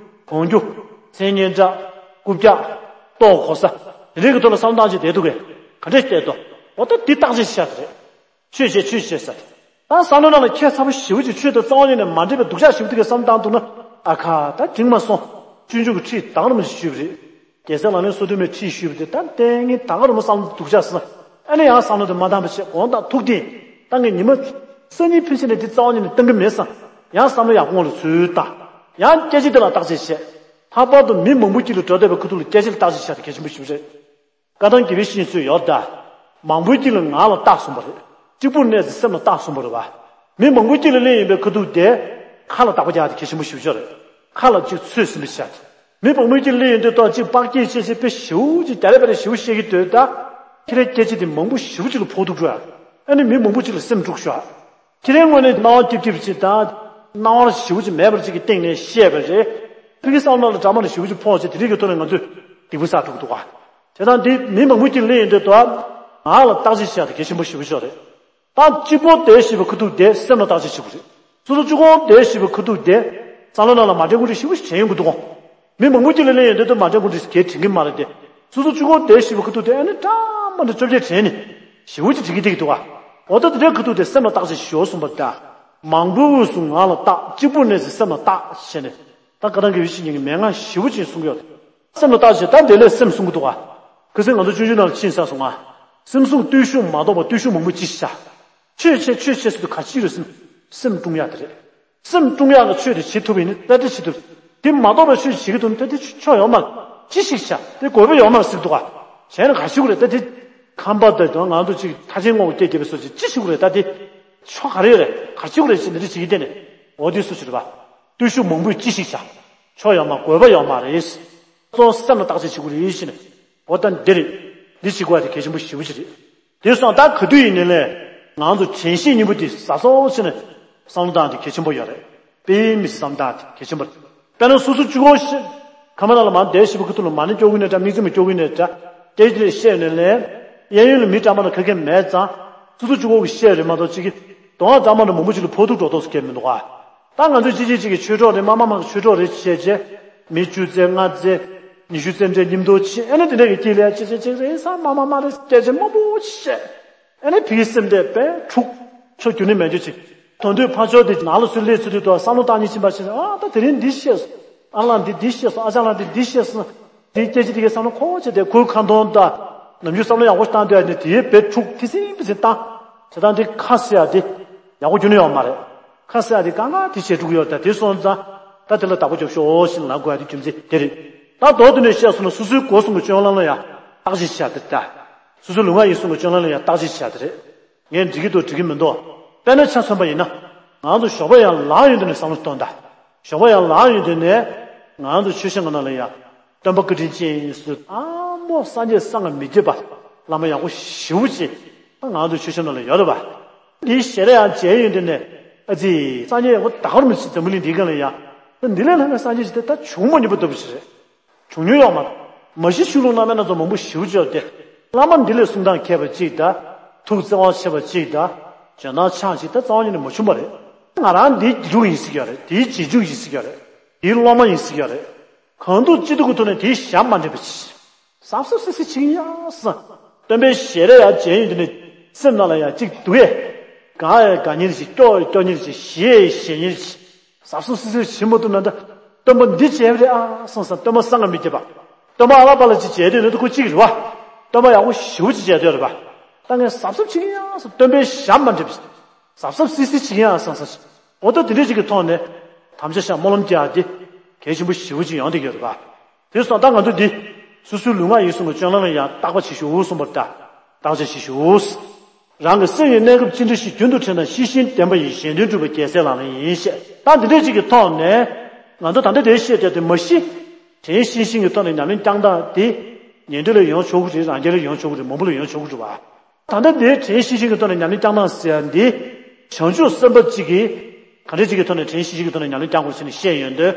གོན་རྒྱུ། མཚན་སྙན་གྲགས། རྐུབ་བཀྱག་ལྟོ་གོས། དེ་འདྲའི་གི་ཐོག་ལ་བསམ་བློ་བཏང་བྱས་བསྡད་འདུག་གས། ག་འདྲས་བསྡད་དོ། འོ་ད་འདི་བརྟག་དཔྱད་བྱ་དེ་རེད། ཆོས་བྱེད་ཆོས་བྱེད་ཟེར། ད་བསམ་བློ་ནང་ལ་ཁྱད་མཚར་པོ་ཞེ་པོ་ཅིག་ཆོས་དང་རྩ་བ་ཉིད་ནས་མ་འདྲེས་པའི་སྡུག་ཅག་ཞེ་པོ་དེ་གའི་བསམ་བཏང་འདུག་ན་ཨ་ཁ་ད་འགྲིག་མ་སོང་། སྤྱོད་འཇུག་གི་ཁྲིད་དག་རིམ་ཞུས་པ་རེད། རྒྱལ་སྲས་ལག་ལེན་སོ་བདུན་མའི་ཁྲིད་ཞུས་པ་དེ་ད་ལྟ་ངས་དག་རིམ་བསམ་བློ་སྡུག་ཅག་ཟེར། ཨ་ནི་ཡང་བསམ་བློ་དེ་མ་བཏང་བ་བྱས་དགོངས་དག་ཐུགས་བདེན། ད་ངས་ཉི་མ་གསར་རྙིང་ཕན་ཆད་ནས་འདི་རྩ་བ་ཉིད་ནས་བཏང་གི་མེད་བསམ། ཡང་བསམ་བློ་ཡག་པོ་ངོ་ལ་ཚུར་བལྟ། ཡང་སྐད་ཆ་དེ་ལ་བརྟག་དཔྱད་བྱས། ལྷག་པར་དུ་མི་མང་པོ་དཀྱིལ་ལ་འགྲོ་བསྡད་པའི་ཁུ་ཐུག་ལ་སྐད་ཆ་ལ་བརྟག་དཔྱད་བྱས་ཏེ་གལ་ཆེན་པོ་ཞིག་རེད། བཀའ་གདམས་དགེ་བའི་བཤེས་གཉེན་ཚོས་ཡོད་ད། མང་པོའི་དཀྱིལ་ལ་ང་ལ་རྟགས་གསུངས་པ་རེད། གཅིག་པུར་གནས་ཚེ་སེམས་ལ་རྟགས་གསུངས་པ་རེད་བ། མི་མང་པོའི་དཀྱིལ་ལ་སླེབས་ཡོང་པའི་ཁུ་ཐུག་དེ། ཁ་ལ་བདག་པོ་རྒྱག་དེ་གལ་ཆེན་པོ་ཞེ་པོ་ཅིག་རེད། ཁ་ལ་གཅིག་ཚོད་ཟིན་པ་བྱས་ཏེ། མི་མང་པོའི་དཀྱིལ་ལ་སླེབས་ཡོང་དུས་ཐོག་གཅིག་པགས་སྐྱེས་བྱས་བྱས་དཔེ་ཞེ་པོ་ཅིག་རྒྱ་རེ་བ་རེ་ཞེ་པོ་བཤད་ཀྱི་འདུག་ད། ཁྱེད་རའི་སྐད་ཆ་དེ་མང་པོ་ཞེ་པོ་ཅིག་ལ་ཕོག་ཐུག་འགྲོ་ཡ། ཨ་ནི་མི་མང་པོ་ཅིག་ལ་སེམས་འཁྲུག་ཤོག་ཁྱེད་རའི་ངོས་ནས་སྣང་བ་ཏིབ་ཏིབ་ཅིག་དང་། སྣང་བ་ཞེ་པོ་ཅིག་མེད་པར་ཅིག་གི་སྟེང་ནས་བཤད་པ་རེད། ཕ་གི་བསམ་བློ་ལ་འདྲ་མ་ལ་ཞེ་པོ་ཅིག་ཕོག་བྱས་དེ་རིགས་ཀྱི་ཐོག་ནས་ང་ཚོས་སྡིག་པ་བསགས་ཐུབ་ཀྱི་འདུག་ག་དེ་དང་འདི་མི་མང་པོ་ཅིག་སླེབས་ཡོང་དུས་ཐོག་ང་ལ་བརྟག་དཔྱད་བྱས་ཏེ་གལ་ཆེན་པོ་ཞེ་པོ་ཅིག་རེད། ད་གཅིག་པོ་བསྡད་བཞིན་པའི་ཁུ་ཐུག་དེ་སེམས་ལ་བརྟག་དཔྱད་བྱེད་དགོས་རེད། སོ་སོ་གཅིག་པོ་བསྡད་བཞིན་པའི་ཁུ་ཐུག་དེ་བསམ་བློ་ནང་ལ་མ་དྲན་གུ་རེ་ཞེ་པོ་ཞིག་དྲན་ཡོང་གི་འདུག་གོ། མི་མང་པོ་ཅིག་ལ་སླེབས་ཡོང་དུས་ད་མ་དྲན་གུ་རེ་གལ་དྲན་གྱི་མ་རེད་དེ། སོ་སོ་གཅིག་པོ་བསྡད་བཞིན་པའི་ཁུ་ཐུག་དེ་ཨ་ནི་འདྲ་མ་འདྲ་བཅོ་བརྒྱད་དྲན་ནས་ཞེ་པོ་ཅིག་དྲན་གྱི་བསྡད་ཀྱི་འདུག་ག་འོ་ད་དེ་འདྲའི་ཁུ་ཐུག་དེ་སེམས་ལ་བརྟག་དཔྱད་ཞུ་གསུངས་པ་ད། མང་པོའི་དབུས་སུ་ང་ལ་བརྟག་གཅིག་པུར་གནས་ཚེ་སེམས་ལ་བརྟག་བྱས་ནས། ད་བཀའ་གདམས་དགེ་བའི་བཤེས་གཉེན་གྱི་མན་ངག་ཞེ་པོ་ཅིག་གསུང་གི་ཡོད། སེམས་ལ་བརྟག་བྱས་ད་དེ་ལས་སེམས་གསུང་གི་འདུག་ག་ཁ་སང་ང་ཚོ་སྤྱོད་འཇུག་ནང་ལ་ཕྱིན་ཚར་སོང་ང་། སེམས་བཟུང་བརྟུལ་ཞུགས་མ་གཏོགས་པ་བརྟུལ་ཞུགས་མང་པོ་ཅི་ཞིག་བྱ། ཆོས་བྱེད་ཆོས་བྱེད་ཟེར་དུས་ག་ཅི་རེད་ཟེར་ན། སེམས་བཀྲུང་ཡག་དེ་རེད། སེམས་བཀྲུང་ཡག་གི་ཆོས་དེ་བྱེད་ཐུབ་པ་ཡིན་ན་ཏན་ཏན་བྱེད་ཐུབ། དེ་མ་གཏོགས་པའི་ཆོས་བྱེད་ཀྱི་འདུག་ན་ཏན་ཏན་ཆོ་ཆོ་ཡོད་མ་རེད། ཅི་ཞིག་བྱ་དེ་དགོས་པ་ཡོད་མ་རེད་ཟེར་གྱི་འདུག་ག་བྱས་ན་ག་ཞིག་རེད་ད་དེ། ཁམས་པ་དང་ང་ཚོ་ཅིག་ཐ་ཆེན་ངོ་བོ་སྐྱེ་སྐྱེ་བའི་སོ་ཅིག་ཅི་ཞིག་རེད་ད་དེ། ཆོ་ག་རེ་རེད་ག་ཅི་རེད་ཟེར་ནས་དེ་བྱེད་ཀྱི་བསྡད་ནས། འོ་དེ་སུ་ཞིག་རེད་པ། བརྟུལ་ཞུགས་མང་པོས་ཅི་ཞིག་བྱ། ཆོ་ཡོད་མ་དགོས་པ་ཡོད་མ་རེད། གཙོ་བོ་སེམས་ལ་བརྟག་དཔྱད་བྱེད་དགོས་རེད་ཟེར་ནས། འོ་ད་འདི་རེད། འདི་བྱེད་དགོས་པ་དེ་གལ་ཆེན་པོ་ཞེ་པོ་ཅིག་རེད། དེ་སོང་ད་ག་དུས་ཡིན་ནའི་ལས། ང་ཚོ་དྲན་ཤེས་གཉིས་པོ་དེ་ཟ་སོང་ཟེར་ནས། བསམ་བློ་བཏང་དེ་གལ་ཆེན་པོ་ཡོད་རེད། དཔེ་མི་སྲིད་བསམ་བཏང་དེ་གལ་ཆེན་པོ་རེད། དཔེར་ན་སོ་སོ་གཅིག་པོ་ཤི། ཁ་མ་ན་ལ་མར་བསྡད་ཤི་བ་ཁུ་ཐུག་ལ་མ་ཎི་སྐྱོར་གི་ནས་འདྲ་དམིགས་བརྩེ་མ་སྐྱོར་གི་ནས་འདྲ། སྐད་ཆ་དེ་བཤད་ནས་ལས། གཡས་གཡོན་ལ་མི་འདྲ་མ་ལ་ཁ་སྐད་མེད་ཙང་། སོ་སོ་གཅིག་པོ་གི་བཤད་རེད་མ་གཏོགས་གཅིག་གི། དོན་དག་འདྲ་མ་འདྲ་མང་པོ་ཅིག་ལ་ཕོག་ཐུག་འགྲོ་ཐུབ་ས་གལ་མི་འདུག་ག་ད་ང་ཚོས་གཅིག་གཅིག་གཅིག་གི་ཆོས་གྲོགས་རེད་མ་མ་མ་གི་ཆོས་གྲོགས་རེད་བྱས་རྗེས། མི་བཅུ་ཙམ་ལྔ་ཙམ། ཉི་ཤུ་ཙམ་འདྲ་མཉམ་དུ་ཕྱིན་ཨ་ནི་དེ་འདྲ་གི་དཀྱིལ་ལ་གཅིག་གཅིག་གཅིག་རེད་ས་མ་མ་མ་རེད་སྐད་ཆ་མང་པོ་བཤད། ཨ་ནི་ཕ་གི་སེམས་དེ་དཔེ་འཁྲུག་ཆོ་རྒྱུ་ནི་མེད་རྒྱུ་ཅིག་དོན་དུས་ཕར་ཕྱོགས་དེ་ནང་ལ་སུ་སླེབས་ཚུལ་དུས་དོ་བསམ་བློ་བཏང་ཉིན་ཕྱིན་པ་ཕྱིན་ཨ་ད་དེ་རིང་འདི་བཤད་སོང་། ཨ་ལགས་འདི་འདི་བཤད་སོང་། ཨ་ཅག་ལགས་འདི་འདི་བཤད་སོང་། འདི་སྐད་ཆ་དེ་གའི་བསམ་བློ་ཁོ་བྱས་ཏེ་ཁོའི་ཁ་འདོན་ད། ནམ་རྒྱུན་བསམ་བློ་ཡག་པོ་བཏང་དུས་ཨ་ནི་དེའི་དཔེ་འཁྲུག་ཐི་སིང་ཕི་སིང་བཏང་། བྱེད་སྟངས་འདི་ཁ་ཟེར་ཡ་དེ་ཡག་པོ་རྒྱུ་ནི་ཡོད་མ་རེད། ཁ་ཟེར་ཡ་དེ་གང་ག་དེ་བྱེད་འགྲོ་གི་ཡོད་ད་དེ་སོང་ཙང་། ད་དེ་ལ་བདག་པོ་རྒྱོབ་ཤོག་ཨོ་ཞེས་ལབ་དགོས་ཡ་དེ་རྒྱུ་མཚན་དེ་རེད། ད་མདོར་བསྡུས་ནས་བཤད་སོང་ན་སོ་སོའི་སྒོ་གསུམ་གྱི་སྤྱོད་ལམ་ལ་ཡང་བརྟག་དཔྱད་བྱ་དེ་ད། སོ་སོའི་ལུས་ངག་ཡིད་གསུམ་གྱི་སྤྱོད་ལམ་ལ་ཡང་བརྟག་དཔྱད་བྱ་དེ་རེད། ངས་འགྲིག་གི་འདུག་འགྲིག་གི་མི་འདུག་དཔེར་ན་ཆ་མཚོན་པ་ཡིན་ན། ང་ཚོ་ཞོགས་པ་ཡར་ལངས་ཡོང་དུས་ནས་བསམ་བློ་གཏོང་དང་། ཞོགས་པ་ཡར་ལངས་ཡོང་དུས་ནས། ང་ཚོ་ཆོས་བཤད་ཁང་ནང་ལ་ཡང་། སྟོན་པ་བཀའ་དྲིན་ཅན་སུ་ཨ་མོ་སངས་རྒྱས་སངས་མི་རྒྱས་པ། བླ་མ་ཡག་པོ་ཞེ་པོ་ཅིག་ང་ཚོ་ཆོས་བཤད་ནང་ལ་ཡོད་རེད་པ། འདིའི་ཞལ་རས་ཡང་མཇལ་ཡོང་དུས་ནས། ཨ་ཙི། སངས་རྒྱས་ཡག་པོ་ད་ག་རུ་མི་སྲིད་འཛམ་བུ་གླིང་འདིའི་སྒང་ལ་ཡང་། འདི་ལས་ལྷག་པའི་སངས་རྒྱས་ཅིག་དེ་ད་བྱུང་མ་མྱོང་པ་ལྟ་བུ་ཞིག་རེད། བྱུང་མྱོང་ཡོད་མ་རེད། མ་གཞི་ཆོས་ལུགས་བླ་མའི་སྣ་ཚོགས་མང་པོ་ཞེ་པོ་ཅིག་ཡོད་དེ། བླ་མ་འདི་ལས་གསུང་སྟངས་མཁས་པ་ཅིག་དང་། ཐུགས་བརྩེ་བ་ཆེ་བ་ཅིག་དང་། འཇོན་ཐང་ཆགས་ཅིག་ད་རྩ་བ་ཉིད་ནས་མ་བྱུང་བ་རེད། ང་རང་འདིའི་རྒྱུད་ཡིན་ཟེར་གྱི་ཡོད་རེད། དེའི་རྗེས་འཇུག་ཡིན་ཟེར་གྱི་ཡོད་རེད། དེའི་སློབ་མ་ཡིན་ཟེར་གྱི་ཡོད་རེད། གང་ཐུབ་ཅི་ཐུབ་ཀྱི་ཐོག་ནས་དེའི་ཞབས་མ་འདྲེན་པ་ཅིག་གཟབ་གཟབ་སིལ་སིལ་བྱེད་ཀྱི་ཡིན་ཡ་བསམ། སྟོན་པའི་ཞལ་རས་ཡར་མཇལ་ཡོང་དུས་ནས་སེམས་ནང་ལ་ཡང་གཅིག་སྡུག་ཡས། དགའ་ཡས་དགའ་ཉེར་ཅིག་སྐྱོ་ཡས་སྐྱོ་ཉེར་ཅིག་ཞེད་ཡས་ཞེད་ཉེར་ཅིག་གཟབ་གཟབ་སིལ་སིལ་བྱེད་མ་ཐུབ་ན་ད། སྟོན་པ་འདི་མཇལ་བ་རེད་ཨ་བསམ་བསམ། སྟོན་པ་བསམ་ག་མི་ཁྱབ་པ། སྟོན་པ་ཨ་ལ་པ་ལ་ཅིག་མཇལ་དུས་ནི་ད་ཁོ་གཅིག་རེད་བ། སྟོན་པ་ཡག་པོ་ཞེ་པོ་ཅིག་མཇལ་དུས་རེད་བ། ད་ངས་གཟབ་གཟབ་བྱེད་ཀྱི་ཡིན་ཡ་བསམ། སྟོན་པའི་ཞབས་མ་འདྲེན་པ་ཅིག་གཟབ་གཟབ་སིལ་སིལ་བྱེད་ཀྱི་ཡིན་ཡ་བསམ་བསམ། འོ་ད་དེ་འདྲས་ཅིག་གི་ཐོག་ནས་དམ་བཅའ་བཞག་སྨོན་ལམ་རྒྱག་ཡ་དེ་གལ་ཆེན་པོ་ཞེ་པོ་ཅིག་ཡོང་བསྡད་ཀྱི་ཡོད་རེད་བ། དེ་སོང་ཙང་ད་ང་ཚོ་འདི་སོ་སོའི་ལུས་ངག་ཡིད་གསུམ་གྱི་སྤྱོད་ལམ་ལ་ཡང་བརྟག་པ་བྱེད་ཤོག་གསུངས་པ་རེད་ད། བརྟག་དཔྱད་བྱེད་ཤོག་རང་གི་སེམས་ཡི་གནས་སྐབས་ཅི་འདྲ་ཞིག་རྒྱུན་དུ་དྲན་དང་ཤེས་བཞིན་ལྡན་པ་ཡིས་གཞན་དོན་སྒྲུབ་པའི་རྒྱལ་སྲས་ལག་ལེན་ཡིན་ཞེས། ད་འདི་འདྲས་ཅིག་གི་ཐོག་ནས་ང་ཚོ་ད་ལྟ་དེ་བཤད་བསྡད་དེ་མ་གཞི། དྲན་ཤེས་བཞིན་གྱི་ཐོག་ནས་ཉམས་ལེན་བསྐྱངས་སྟངས་དེ་ཉན་ཐོས་ལ་ཡོང་ཆོག་གི་རེད། རང་རྒྱལ་ལ་ཡོང་ཆོག་གི་རེད། མང་པོ་ལ་ཡོང་ཆོག་གི་རེད་བ། ད་ལྟ་དེ་དྲན་ཤེས་བཞིན་གྱི་ཐོག་ནས་ཉམས་ལེན་བསྐྱངས་སྟངས་ཟེར་ཡ་འདི། བྱང་ཆུབ་སེམས་དཔའ་གཅིག་གིས་ག་འདྲ་ཅིག་གི་ཐོག་ནས་དྲན་ཤེས་བཞིན་གྱི་ཐོག་ནས་ཉམས་ལེན་བསྐྱང་དགོས་ཟེར་ནས་བཤད་ཡོང་དུས།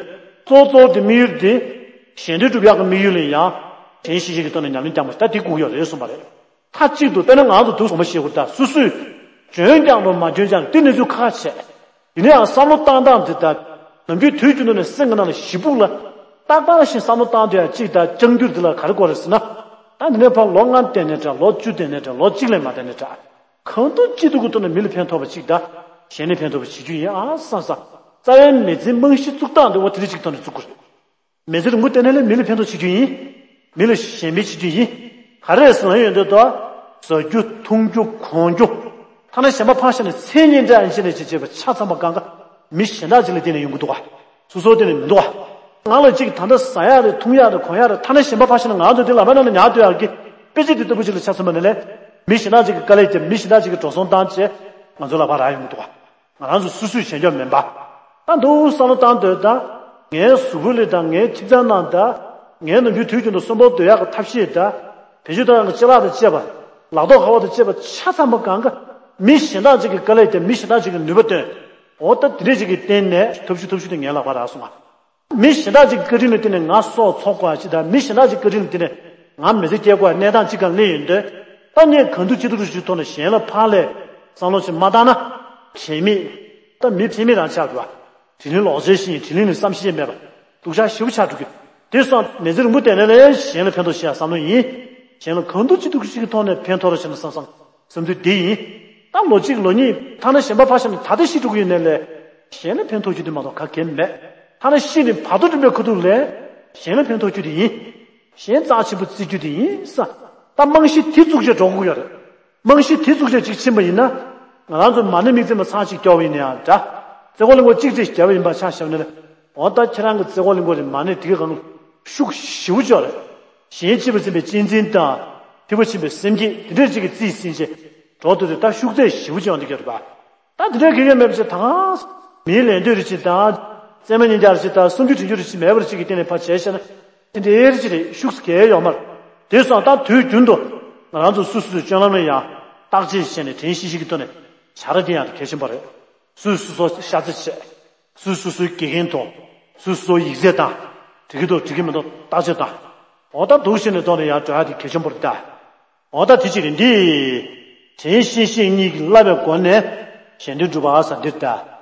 གཙོ་གཙོ་དེ་དམིགས་ཡུལ་དེ། གཞན་དོན་སྒྲུབ་ཡག་གི་དམིགས་ཡུལ་ལ་ཡང་། དྲན་ཤེས་བཞིན་གྱི་ཐོག་ནས་ཉམས་ལེན་བསྐྱངས་པ་ད་དེ་དགོས་ཡོད་རེད་གསུངས་པ་རེད། མཐའ་གཅིག་ཏུ་དཔེར་ན་ང་ཚོ་དུས་སོ་མ་ཤེས་དགོས་ད་སོ་སོས། འཇོན་ཀྱང་རུང་མ་འཇོན་ཀྱང་དེ་གནས་ཚུལ་ཁག་ཆེ། ཡིན་ན་ཡང་བསམ་བློ་བཏང་སྟངས་དེ་ལྟར། ནམ་རྒྱུན་དུས་རྒྱུན་དུ་ནས་སེམས་ཀྱི་ནང་ལ་ཞིབ་སྦུག་ལ། ཏག་ཏག་བཞིན་བསམ་བློ་བཏང་དུས་ཡང་གཅིག་ད་རྐྱང་འགྱུར་འདི་ལ་ག་རེ་དགོས་རེད་ཟེར་ན། ད་འདི་ནས་ཕར་ལོ་ལྔ་བསྡད་ནའི་འདྲ། ལོ་བཅུ་བསྡད་ནའི་འདྲ། ལོ་གཅིག་ལས་མ་བསྡད་ནའི་འདྲ། གང་ཐུབ་ཅི་ཐུབ་ཀྱི་ཐོག་ནས་མི་ལ་ཕན་ཐོགས་པ་གཅིག་ད། གཞན་ལ་ཕན་ཐོགས་པ་བྱེད་རྒྱུ་ཡིན་ཨ་བསམ་བསམ། རྩ་བའི་མི་ཚེའི་རྨང་གཞི་བཙུགས་སྟངས་འདི་འོ་དེ་རིགས་གཅིག་ཐོག་ནས་བཙུགས་དགོས་རེད། མི་ཚེ་རིང་པོ་བསྡད་ན་ལས་མི་ལ་ཕན་ཐོགས་བྱེད་རྒྱུ་ཡིན། མི་ལ་གཞན་ཕན་བྱེད་རྒྱུ་ཡིན། ག་རེ་ཟེར་ན་ཡོད་འདོད་དོ། ཟ་རྒྱུ་འཐུང་རྒྱུ་གོན་རྒྱུ། ཐ་ན་གཞན་པ་ཕར་བཞག་ནས་མཚན་སྙན་གྲགས་ཡིན་ཞེས་ནས་བྱེད་བྱེད་པ་ཆ་ཚང་པ་གང་ག་མི་གཞན་དག་ཅིག་ལ་བརྟེན་ནས་ཡོང་གི་འདུག་ག་སོ་སོར་བརྟེན་ནས་མི་འདུག་ག་ང་ལ་ཅིག་ད་ལྟ་ཟ་ཡག་རེད། འཐུང་ཡག་རེད། གོན་ཡག་རེད། ཐ་ན་གཞན་པ་ཕར་བཞག་ནས་ང་ཚོ་འདི་ལག་པའི་ནང་ནས་ཉར་སྡོད་ཡག་གི་དཔེ་ཆ་འདི་ལྟ་བུ་ཅིག་ལ་ཆ་མཚོན་པ་ནས་ལས། མི་གཞན་དག་ཅིག་གི་དཀའ་ལས་བརྒྱབ། མི་གཞན་དག་ཅིག་གི་འགྲོ་སོང་བཏང་བྱས་ང་ཚོ་ལག་པ་རག་ཡོང་གི་འདུག་ག་ང་རང་ཚོ་སོ་སོས་བྱས་འཇོག་མིན་པ། ད་འདུག་བསམ་བློ་བཏང་སྡོད་ད། ངའི་གཟུགས་པོ་ལ་དང་ངའི་ཁྱིམ་ཚང་ནང་ད། ངའི་ནམ་རྒྱུན་དུས་རྒྱུན་དུ་གསོན་པོ་སྡོད་ཡག་གི་ཐབས་ཤེས་ད། བེད་སྤྱོད་གཏོང་ཡག་གི་ལྕེ་ལག་དང་བཅས་པ། ལག་ཐོག་ཁ་པར་དང་བཅས་པ་ཆ་ཚང་པ་གང་ག་མི་གཞན་དག་ཅིག་གི་དཀའ་ལས་བརྒྱབ། མི་གཞན་དག་ཅིག་གི་ནུས་པ་བཏོན། འོ་ད་དེ་འདྲས་ཅིག་གི་སྟེང་ནས་ཐབས་ཤུགས་ཐབས་ཤུགས་དེ་ངའི་ལག་པ་རག་སོང་ང་། མི་གཞན་དག་ཅིག་གི་བཀའ་དྲིན་ལ་བརྟེན་ནས་ང་སྲོག་འཚོ་དགོས་ཡ་ཅིག་དང་། མི་གཞན་དག་ཅིག་གི་བཀའ་དྲིན་ལ་བརྟེན་ནས་ང་མི་ཚེ་སྐྱེལ་དགོས་ཡ་གནས་སྟངས་ཅིག་སྒང་སླེབས་ཡོང་དུས། ད་ངས་གང་ཐུབ་ཅི་ཐུབ་ཀྱི་ཐོག་ནས་གཞན་ལ་ཕར་ལས་བསམ་བློ་ཅིག་མ་བཏང་ན། དྲན་མེད། ད་མི་ཕན་མེད་རང་ཆགས་འགྲོ་བ། དྲིན་ལན་ལོག་འཇལ་ཞིག་ཡིན། དྲིན་ལན་ནི་བསམ་ཤེས་མེད་པ། སྡུག་ཅག་ཞེ་པོ་ཆགས་འགྲོ་གི། དེ་སོང་མི་ཚེ་རིང་པོ་བསྡད་ན་ལས་གཞན་ལ་ཕན་ཐོགས་བྱེད་ཡ་བསམ་བློ་ཡིན། གཞན་ལ་གང་ཐུབ་ཅི་ཐུབ་ཀྱི་ཐོག་ནས་ཕན་ཐོགས་རོགས་བྱེད་ན་བསམ་བསམ། བསམ་ཚུལ་འདི་ཡིན། ད་ལོ་གཅིག་ལོ་གཉིས་ཐ་ན་གཞན་པ་ཕར་བཞག་ནས་ད་ལྟ་ཤི་འགྲོ་གི་ཡོད་ནའི་ལས། གཞན་ལ་ཕན་ཐོགས་རྒྱུ་དེ་མ་གཏོགས་ག་གེ་མེད། ཐ་ན་ཤི་ནས་བར་དོ་འགྲིམ་པའི་ཁ་ཐུག་ལས། གཞན་ལ་ཕན་ཐོགས་རྒྱུ་དེ་ཡིན། གཞན་རྩ་ཆེན་པོ་བརྩི་རྒྱུ་དེ་ཡིན་ས། ད་རྨང་གཞི་དེ་བཙུགས་བྱས་འགྲོ་དགོས་ཀྱི་ཡོད་རེད། རྨང་གཞི་དེ་བཙུགས་བྱས་ཅིག་ཕྱིན་པ་ཡིན་ན། ང་རང་ཚོ་མ་ཎི་དམིགས་བརྩེ་མ་ཚང་ཅིག་སྐྱོར་བ་ཡིན་ན་ཡང་འདྲ། རྩེ་ཁོག་ལིང་ཁོག་གཅིག་ཅིག་བརྒྱབ་པ་ཡིན་པ་ཆ་བཞག་ན་ལས། འོ་ད་ཁྱེད་རང་གི་རྩེ་ཁོག་ལིང་ཁོག་དེ་མ་ཎི་དེ་གི་སྒང་ལ་ཤུགས་ཞེ་པོ་ཅིག་ཡོད་རེད། གཞན་གཅེས་པར་འཛིན་པའི་གཅེས་འཛིན་དང་། ཐེག་པ་ཆེན་པོའི་སེམས་བསྐྱེད་དེ་འདྲས་ཅིག་གིས་རྩིས་ཟིན་བྱས། འགྲོ་འདུག་དེ་ད་ཤུགས་ཚད་ཞེ་པོ་ཅིག་ཡོང་གི་ཡོད་རེད་པ། ད་དེ་འདྲའི་དགེ་རྒན་མེད་པ་ཞིག་དང་། མིའི་ལད་ཟློས་རེ་ཅིག་དང་། རྩེད་མོ་ཉིན་རྒྱག་རེ་ཅིག་དང་གསུང་རྒྱུ་དྲན་རྒྱུ་རེ་ཅིག་མེད་པ་རེ་ཅིག་གི་སྟེང་ནས་ཕར་བྱས་བྱས་ན། དེ་འདྲའི་རེ་ཅིག་རེད། ཤུགས་གས་ཡོད་མ་རེད། དེ་སོང་ད་དུས་རྒྱུན་དུ་ང་རང་ཚོ་སོ་སོ་སོའི་སྤྱོད་ལམ་ལ་ཡང་བརྟག་དཔྱད་བྱས་ནས་དྲན་ཤེས་ཤིག་གི་ཐོག་ནས་བྱ་ར་དེ་ཡང་གལ་ཆེན་པོ་རེད། སོ་སོ་སོ་ཤ་ཚ་བྱས། སོ་སོ་སོའི་དགེ་རྒན་དང་། སོ་སོ་སོའི་ཡིག་ཚད་དང་། འགྲིག་གི་འདུག་འགྲིག་གི་མི་འདུག་བརྟག་དཔྱད་དང་། འོ་ད་འདུག་བྱས་ནས་ཐོག་ནས་ཡང་འགྲོ་ཡ་དེ་གལ་ཆེན་པོ་རེད་ད། འོ་ད་དེ་ཅི་རེད་འདི། དྲན་ཤེས་ཤིག་གཉིས་ཀྱིས་བསླབ་པའི་སྒོ་ནས་གཞན་དོན་སྒྲུབ་པ་ཟེར་འདི་རེད་ད།